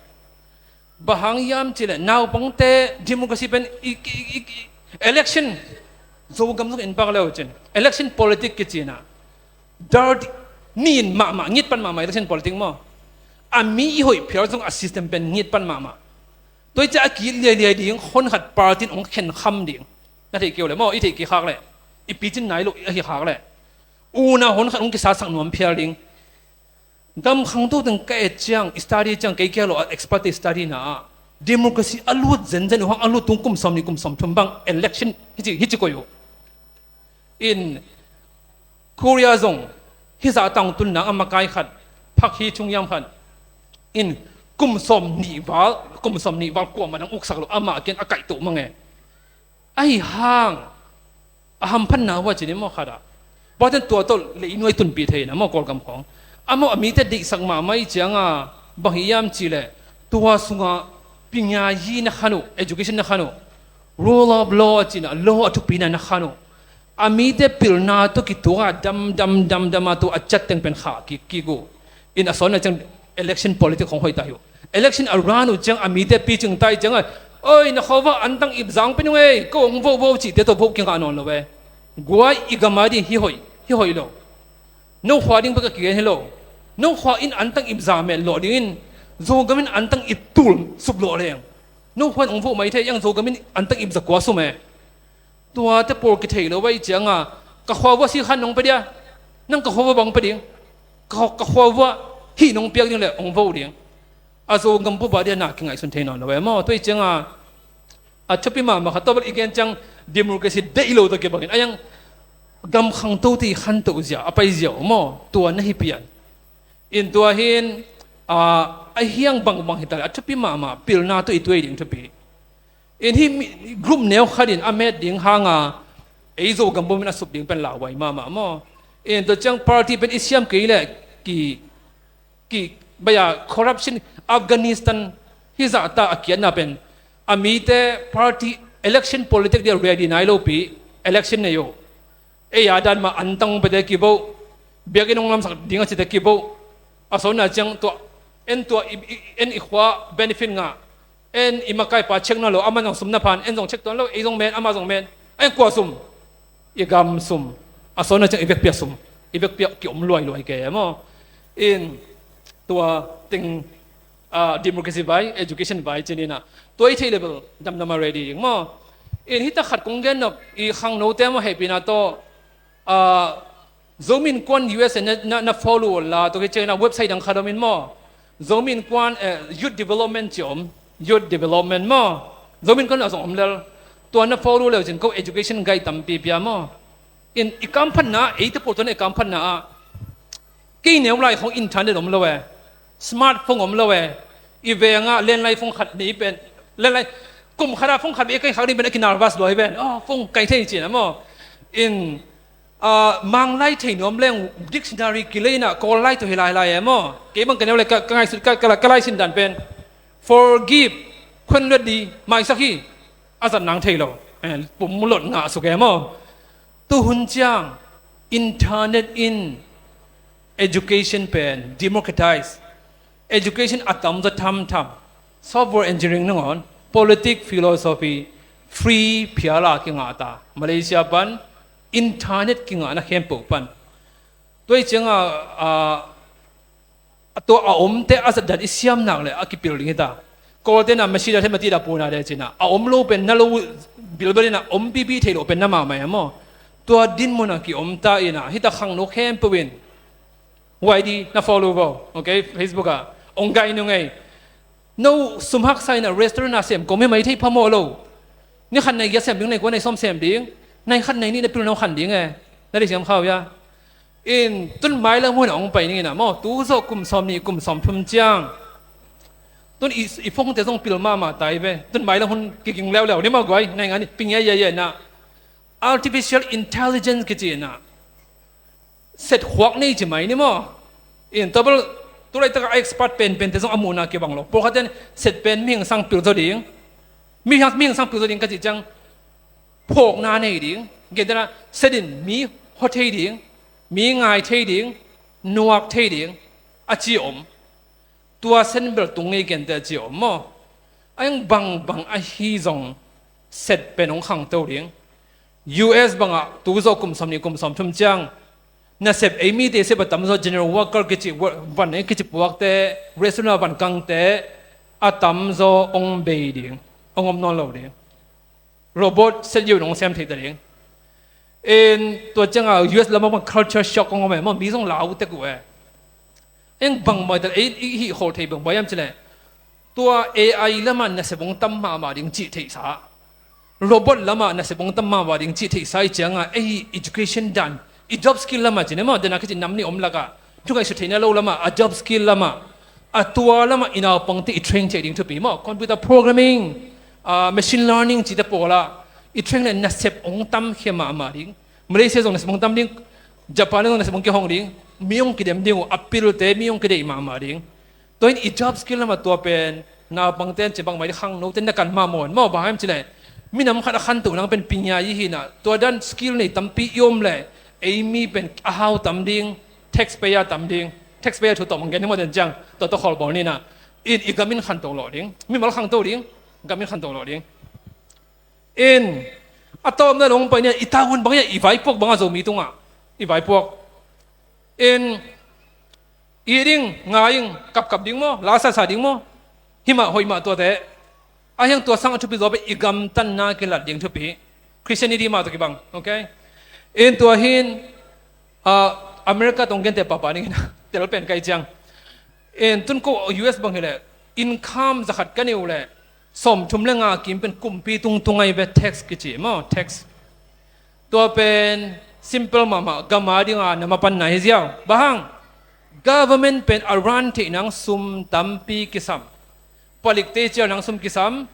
Bang hang hiam cih leh naupangte democracy pen i, i, i, i, election, Zogam zong in pak leu cin. Election politic kici na. Dirty, nin mahmah, ngit pan mahmah election politic maw. A mi i hoih phial zong a system pen ngit pan mahmah. Tua hi ciah a ki-it liailiai ding, hon khat party in hong khenkham ding. Na theih kei uh leh maw, i theih kei khak leh, i picin nai loh ahi khak leh, unau hon khat hong kisaksak nuam phial ding. Gam khangto teng ka et ciang, study ciang, kei kia lo a expert study na ah, democracy a lut zenzen uh hang, a lut tung kum sawm nih kum sawm thum bang election hici, hici koih uh. In Korea zong hih zah tang tun nang a makai khat, Park Hee-chung hiam khat in kum sawm nih val, kum sawm nih val kuamah nang uksak lo, amah kiang a kaihtoh mang e. Ahi hang a hamphatna uh a ci ni maw khat ah. Bawten tua tawh lei nuai tunpih thei na maw Kawlgam khawng. Amau a mite deihsak mahmah ih cianga bang hi hiam cih leh tua sungah pingayi na khan uh, education na khan uh. Rule of law a cihna, law a thupina na khan uh. A mite pilna tawh kituak a dam, dam, dam, dam a tua a ciat teng pen khah kik, kik uh. In a sawnna ciang election politic khawng hoih ta hi uh. Election a run uh ciang a mite picing ta ih cianga, oi, na khua uah antang ip zang pen ung ei, ko hong vote vo cihte tawh vote kingah nawn lo e. Guai, i gam a ding hi hoih, hi hoih lo. No khua ding bek a kigen hi lo. No khua in antang ip za met lawh dingin Zogam in antang ip tul sup lawh leng no khua in hong vote mai thei, iang Zogam in antang ip za kua sum e. Tuate pawl kithei lo uh ahih cianga ka khua uah si khan nong pia dia, nang ka khua uah bang pia ding, ka, ka khua uah hih nong piak ding le hong vote ding. A Zogam bup a dia na kingaihsun thei nawn lo e maw. Tua ih cianga a thupi mahmah khat tawh bel i gen ciang democracy deih lo tawh kibangin a hiang gam khangtote i khantoh zia a pai zia uh maw, tua na hi pian. In tua hin a, a hiang bangbang hi ta le a thupi mahmah pilna tawh i tuai ding thupi. In hih mi, group neu khat in a met ding hanga ei Zogam bup in a sup ding pen lauhuai mahmah maw. In tua ciang party pen i siam kei leh ki, ki, baya corruption, Afghanistan hih zahta a kiatna pen a mite party election politic dia ready nai lopi election nei uh. Ei a dan mah antang hong piate kivote, biakinn hong lamsak ding a cite kivote. A sawnna ciang tua, en tua i, i, en i khua benefit ngah, en i makaipa check nawn lo, amah zong sum na phan, en zong check tuan lo, ei zong men, amah zong men. En kua sum? I gam sum. A sawnna ciang i vekpi a sum, i vekpi a kiom luailuai kei e maw. In tua teng ah, democracy vai, education vai ci-in ah, tua i theih level damdam a ready ding maw. In hita khat kong gen nop, i khangnote maw hehpihna tawh, ah, Zomi Innkuan U S A na, na, na follow la, tua hi ciangin ah website dang khat om in maw. Zomi Innkuan, eh, Youth Development ci om, Youth Development maw. Zomi Innkuan a zong om lel. Tua na follow leu cin ko education guide tampi pia maw. In i kamphatna, eite pawl tua na i kamphatna ah, kei neu lai khong internet om lo e, smartphone om lo e, i vengah landline phone khat nei pen, landline, kum khat ah phone khat bei a kai khak ding pen a ki nervous lua hi pen, oh, phone kai thei cihna maw. In, ah, Manglai thei nuam leng dictionary kileina Kawl lai tawh hi lailai e maw. Kei bang ka neu lai ka, ka ngaihsut ka, ka, ka lai sin dan pen forgive, khuanluat dih, maisak hi. A zat nang thei lo. Eh, pum mu lot ngah suk e maw. Tu hun ciang internet in education pen democratize, education a tamzaw thamtham, Software engineering nangawn, politic philosophy, free phiala kingah ta, Malaysia pan, internet kingahna khempeuh pan. Tua hi cianga, ah, tua a omte a zatdan i siam nak le a kipil ding hi ta. Kawltena machine a thei mati da puna de cina a om lo pen na lo bilbel ina om pipi thei lo pen na mahmah a maw. Tua dinmuna ki om ta ina hita khangno khempeuh in Y D na follow vo, okay, Facebook ah ong gai nung ei. No sum haksa ina restaurant a sem kong mi mai thei phamawh lo. Ni khat nei giat sem ding, nei kua nei sawm sem ding, nei khat nei nih na pil no khan ding e. Na dei siam khau ya. In tun mailam hun a ong pai ning ina maw, tu zawh kum sawm nih kum sawm thum ciang. Tun i, i phone te zong pil mahmah tai ve. Tun mailam hun kiging leuleu ni maw guai, nei nga ni ping ya ya ya na. Artificial intelligence kici ina. Set khuak nei ci mai ni maw. In tabel tulai taka expert pen pen te zong a muhna kibang lo. Pawlkhat ten set pen mihing sang pil zo ding. Mihing, mihing sang pil zo ding ka ci ciang phawkna nei ding. Gentena set in mi hua thei ding, mi ngai thei ding, nuak thei ding a ci om. Tua sen bel tung ngei kente a ci om maw. A eng bangbang ahi zong set pen ong khangto ding. U S bangah tu zawh kum sawm nih kum sawm thum ciang nasep ei mite sep a tamzaw general worker kici van ei kici puakte, restaurant a van kangte a tamzaw ong bei ding, ong om nawn lo ding. Robot set yeu nong sem thei ta ding. In tua cianga U S lamah bang culture shock kong om e maw, mi zong lau tek uh e. Eng bang bai ta ei i hih khol thei bang bai am cile. Tua A I lamah nasep ong tam mahmah ding cih theihsa. Robot lamah nasep ong tam mahmah ding cih theihsa i cianga ei education dan, i job skill lamah cine maw, dena kici nam ni om laka. Thungaihsut theihna lo lamah, a job skill lamah, a tua lamah i naupangte i train theih ding thupi maw. Computer programming, ah, machine learning cite pawla i train le nasep ong tam khia mahmah ding. Malaysia zong nasep ong tam ding, Japan zong nasep ong kihong ding, mi ong kidem ding uh, a pilte mi ong kideih mahmah ding. Tua in i job skill lamah tua pen naupangte an ci bangmah ding khangnote na kan mahmah on maw, bang hiam cile. Minam khat a khantoh nang pen pinga i hina, tua dan skill nei tampi i om le ei mi pen a hau tam ding. Taxpayer tam ding. Taxpayer thu tawh manggen hi maw den ciang. Tua tawh khawlbawl nina. In i gamin khanto lawh ding. Mimal khangto ding. Gamin khanto lawh ding. In a tawpna long pai nia i taun bang ia i vaipuak banga Zomi tungah. I vaipuak. In i ding, ngai ing, kapkap ding maw, lasasa ding maw. Himah hoih mah tuate. A hiang tua sang a thupi zaw pen i gamtanna kilat ding thupi. Christianity mah tawh kibang, okay? In tua hin, ah, America tong gente papa ning ina, tel pen kai ciang. In tun ko U S bang hileh, income zakhat ka nei uh leh, sawmthum le nga kim pen kumpi tungtung ai ve tax kici maw, tax. Tua pen simple mahmah gam a dinga na mapanna hi ziau. Bang hang, government pen a run theih nang sum tampi kisam. Palikte cial nang sum kisam,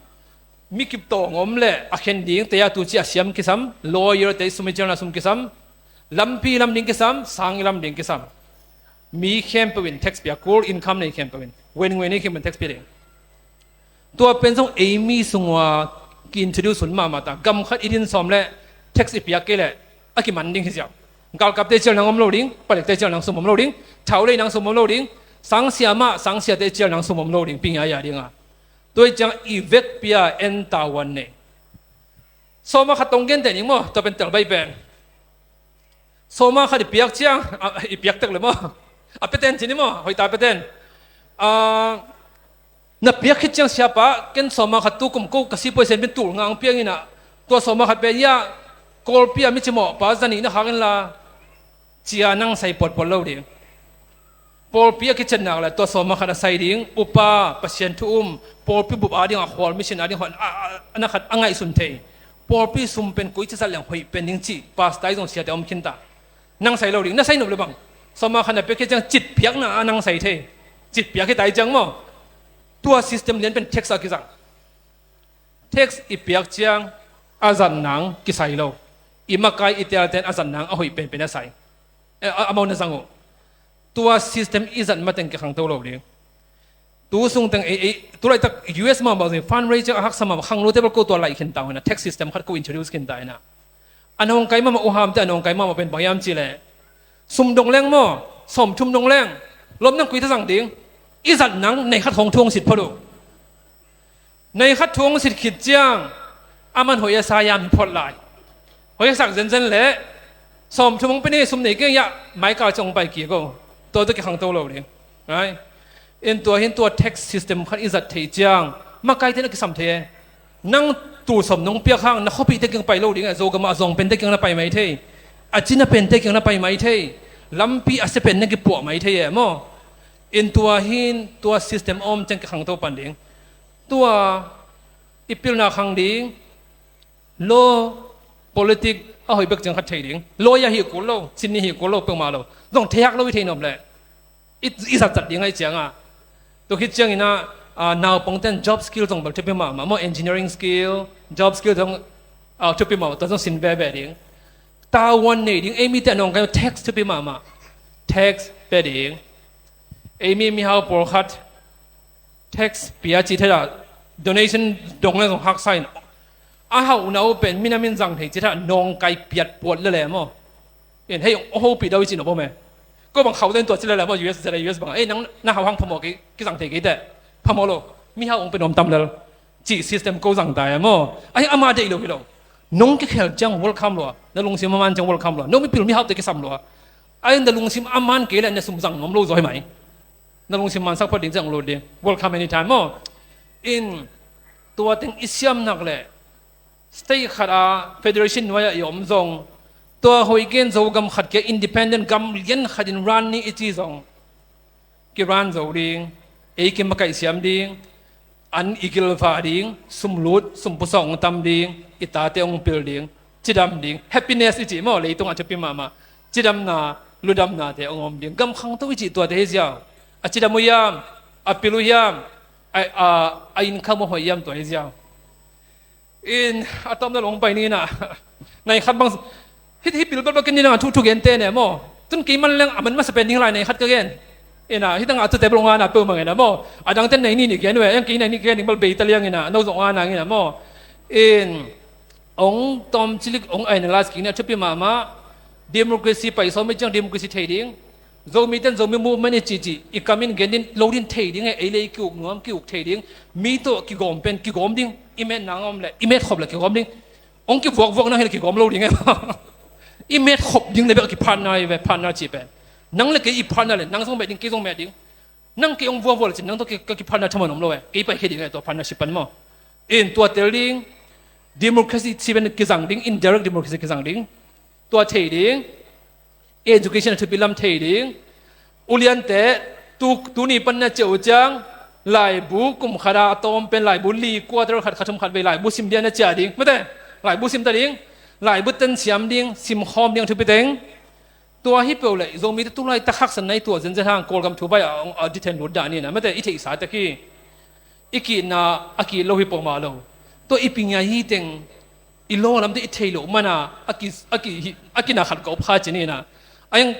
mi kip tawng om le a khen ding, teia tuci a siam kisam, lawyer te sum i cial na sum kisam, lampi lam ding kisam, sang i lam ding kisam. Mi khempeuh in tax pia kul, income nei khempeuh in. Wen ngui nei khempeuh in tax pia ding. Tua pen zong ei mi sungua ki-introduce hun mahmah ta. Gam khat i din sawm le tax i piak kei le a kiman ding hi ziau. Galkapte cial nang om lo ding, palikte cial nang sum om lo ding, thaulei nang sum om lo ding, sangsia mah, sangsiate cial nang sum om lo ding, pinga ia dinga. Tua i ciang i vekpia en tavuan nei. Sawma khat tong gente ning maw, tua pen tel bai pen. Sawma khat i piak ciang, a, i piak tek le maw. A peten cini maw, hoita peten. A, na piak khit ciang siapa, ken sawma khat tu kum ko ka sipuai sen pen tul ngang piang ina. Tua sawma khat pen ia, Kawlpi a mi cimawh pa zani na khak in la. Cia nang sai potpot lo ding. Pawlpi a kician nak le tua sawma khat a sai ding, upa, Pasian thu um, pawlpi bup a ding a khual, mission a ding khual, a, a, a na khat a ngaihsun thei. Pawlpi sum pen koi cia sat leng hoih pen ding ci, pastor i zong siate om khin ta. Nang sai lo ding, na sai nop le bang. Sawma khat na pia khit ciang cit piakna a nang sai thei. Cit piak hi tai ciang maw. Tua system lian pen tax a kizang. Tax i piak ciang a zat nang kisai lo. I makai i telten a zat nang a hoih penpen a sai. Eh, a, a mau na zang uh. Tua system i zat mateng kikhangto lo ding. Tu sung teng ei, ei, tu laitak U S mahmah zing fundraising a haksa mahmah khangno table ko tua laih khin ta uh hina, tax system khat ko introduce khin ta hina. A nong kai mahmah uh hamte a nong kai mahmah pen bang hiam ci le. Sum dong leng maw, sawmthum dong leng. Lom nang kui ta zang ding. I zat nang nei khat hong thu hong sit phot uh. Nei khat thu hong sit khit ciang, a man hoih a sa hiam hi phot lai. Hoih a sak zenzen leh, sawm thum hong pia ni, sum nei kei, hiah maikal ciang hong pai kik o. Tua tawh kikhangto lo ding. Right? In tua hi in tua tax system khat i zat theih ciang, makaite na kisam thei e. Nang tul sawm nong piak hang, na khuapihte kiang pai lo ding e, Zogam ah a zawng pente kiang na pai mai thei. A cina pente kiang na pai mai thei. Lampi a sia pen na kipuah mai thei e maw. In tua hi in tua system a om ciang kikhangto pan ding. Tua i pilna khang ding. Law, politic a hoih bek ciang khat thei ding. Lawyer hi kul lo, Chin ni hi kul lo, peuhmah lo. Zong thei hak lo i thei nop leh. I, i zat zat ding ahih ciangin. Tua khit ciangin ah, ah, naupangte'n job skill zong bel thupi mahmah maw, engineering skill, job skill zong, ah, thupi mahmah, tua zong sin veve ding. Tavuan nei ding, ei mite a nawngkai tax thupi mahmah. Tax pia ding. Ei mi mihau pawlkhat tax pia cih thei a, donation dong le zong haksa in. A hauhna uh pen minam in zang thei cih thei a, nawngkai piat puat lel e maw. In hei, hong hopih dau i cih nop om e. Ko bang khauh den tua ci lel e maw, U S zat e, U S bang. Ei, nang na hauh hang phamawh kei, kizang thei kei teh. Phamawh lo. Mihau hong pen om tam lel. Cih system ko zang ta e maw. Ai, amah deih lo hi lo. Nong kikhel ciang welcome lua. Na lungsim a man ciang welcome lua. Nong mipil mihaute kisam lua. Ai, na lungsim a man kei leh na sum zang nuam lo zaw hi mai. Na lungsim mansak phot ding ciang lut ding. Welcome anytime maw. In tua teng i siam nak leh state khat a federation nuai ah i om zong, tua hoih gen Zogam khat kia independent gam lian khat in run ni i ci zong, kirun zo ding, ei kimakaih siam ding, an i gilvah ding, sum lut, sum pusuak hong tam ding, i tate hong pil ding, cidam ding, happiness i cih maw, leitung a thupi mahmah, cidamna, ludamnate hong om ding, gam khangto i cih tuate hi ziau. A cidam uh hiam, a pil uh hiam, a, a, a income uh hoih hiam, tua hi ziau. In a tawpna lo hong pai ni in ah, nai khat bang, hih, hih pil balbal ken ni in ah, thu, thu gen te ne maw. Tun kei man leng a man masa pen ding lai nai khat ka gen. In ah, hih tangah a tute bel hong ana peuhmah in ah maw. A dangte nai ni ni gen uh e, eng kei nai ni gen ding bel bei ta liang in ah, no zong hong ana in ah maw. In, hong tawm cilik, hong analyze kik ni a thupi mahmah. Democracy pai sawm i ciang democracy thei ding. Zomite'n Zomi movement i cihcih, i kam in gen din, lo din thei ding e, ei le ei ki-uk nuam, ki-uk thei ding. Mi tawh kigawm pen, kigawm ding, i met nang om le, i met khop le kigawm ding. Hong kivuakvuak nang hi le kigawm lo ding e. I met khop ding le bek a kipartner hi ve, partner cih pen. Nang le kei i partner le, nang zong met ding, kei zong met ding. Nang kei hong vuakvuak le cin, nang tawh ki, ka kipartner thaman om lo e. Kei pai khe ding e, tua partnership pan maw. In tua tel ding, democracy cih pen kizang ding, indirect democracy kizang ding. Tua thei ding, education a thupi lam thei ding. Uliante, tu, tuni pan na ciah uh ciang, laibu kum khat a a tawm pen laibu li quarter khat, khat thum khat vei laibu sim dia na ciah ding. Mate, laibu sim ta ding, laibu ten siam ding, sim khawm ding a thupi teng. Tua hi peuh leh, Zomite tulai tak haksatna i tuah zenzen hang Kawlgam thu bai a, a dithei lut dah ni na, mate, i theihsa tak hi. I kihna, a kih lo hi peuhmah lo. Tua i pi ngai hi teng, i lawlamte i theih loh mana, a ki, a ki, a kina khat ka up kha ci ni na. A eng,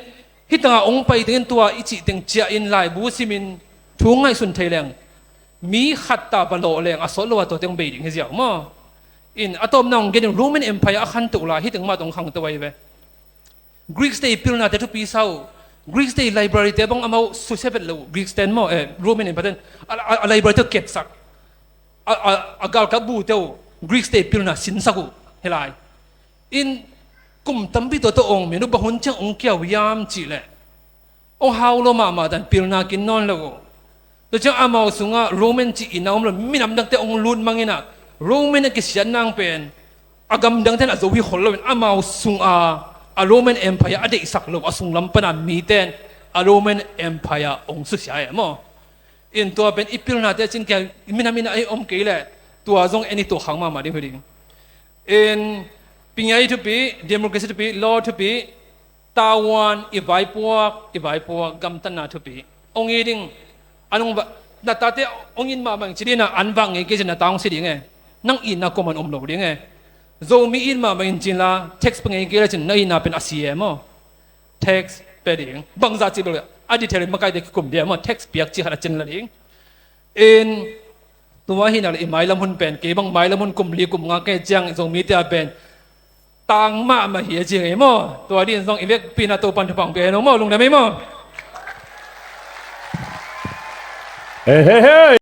hih tangah hong pai tengin tua i cih teng ciah in laibu simin thu ngaihsun thei leng. Mi khat ta va lawh leng, a sawt lo a tua teng bei ding hi ziau maw. In, a tawpna hong gen in Roman Empire a khantoh lai, hih teng mah tawh hong khangto ahi ve. Greeks te i pilnate thupi sa uh. Greeks te i library te bang amau susia vet lo uh. Greeks ten maw, eh, Roman Empire ten. A, a, a library te uh kepsak. A, a, a galkap bu te uh. Greeks te i pilna sinsak uh. Hi lai. In kum tampi tua tawh ong min uh bang hun ciang ong kiau hiam cih leh. Ong hau lo mahmah dan pilna kin nawn lo uh. Tua ciang amau sungah Roman cih inn a om lo, minam dangte ong lut mang in ah, Roman a kisiat nang pen a gamdangte in a zo hi khol lo in, amau sungah a Roman Empire a deihsak lo, a sunglam pana mite in a Roman Empire ong susia e maw. In tua pen i pilnate cin kia minam in a ei om kei leh, tua zong en i tuakhang mahmah ding hi ding. In pi ngai thupi, democracy thupi, law thupi, Taiwan i vaipuak, i vaipuak, gamtatna thupi. Ong it ding, an ong va, na tate ong it mahmah ing ci ding a, an vak ngei kei cin na ta ong si ding e. Nang itna kuaman om lo ding e. Zomi it mahmah in cin la, tax pe ngei kei la cin na itna pen a si e maw. Tax pe ding. Bangzah ci bel a dithei in makaite kikum ding e maw. Tax piak ci khat a cin la ding. In tua hi nak leh i mailam hun pen, kei bang mailam hun kum li kum nga kei ciang Zomite a pen tang mahmah hi a ci ngei maw. Tua ding zong i vekpi in a Topan thupha ong pia hen ong maw, lungdam ei maw. Hei, hei, hei.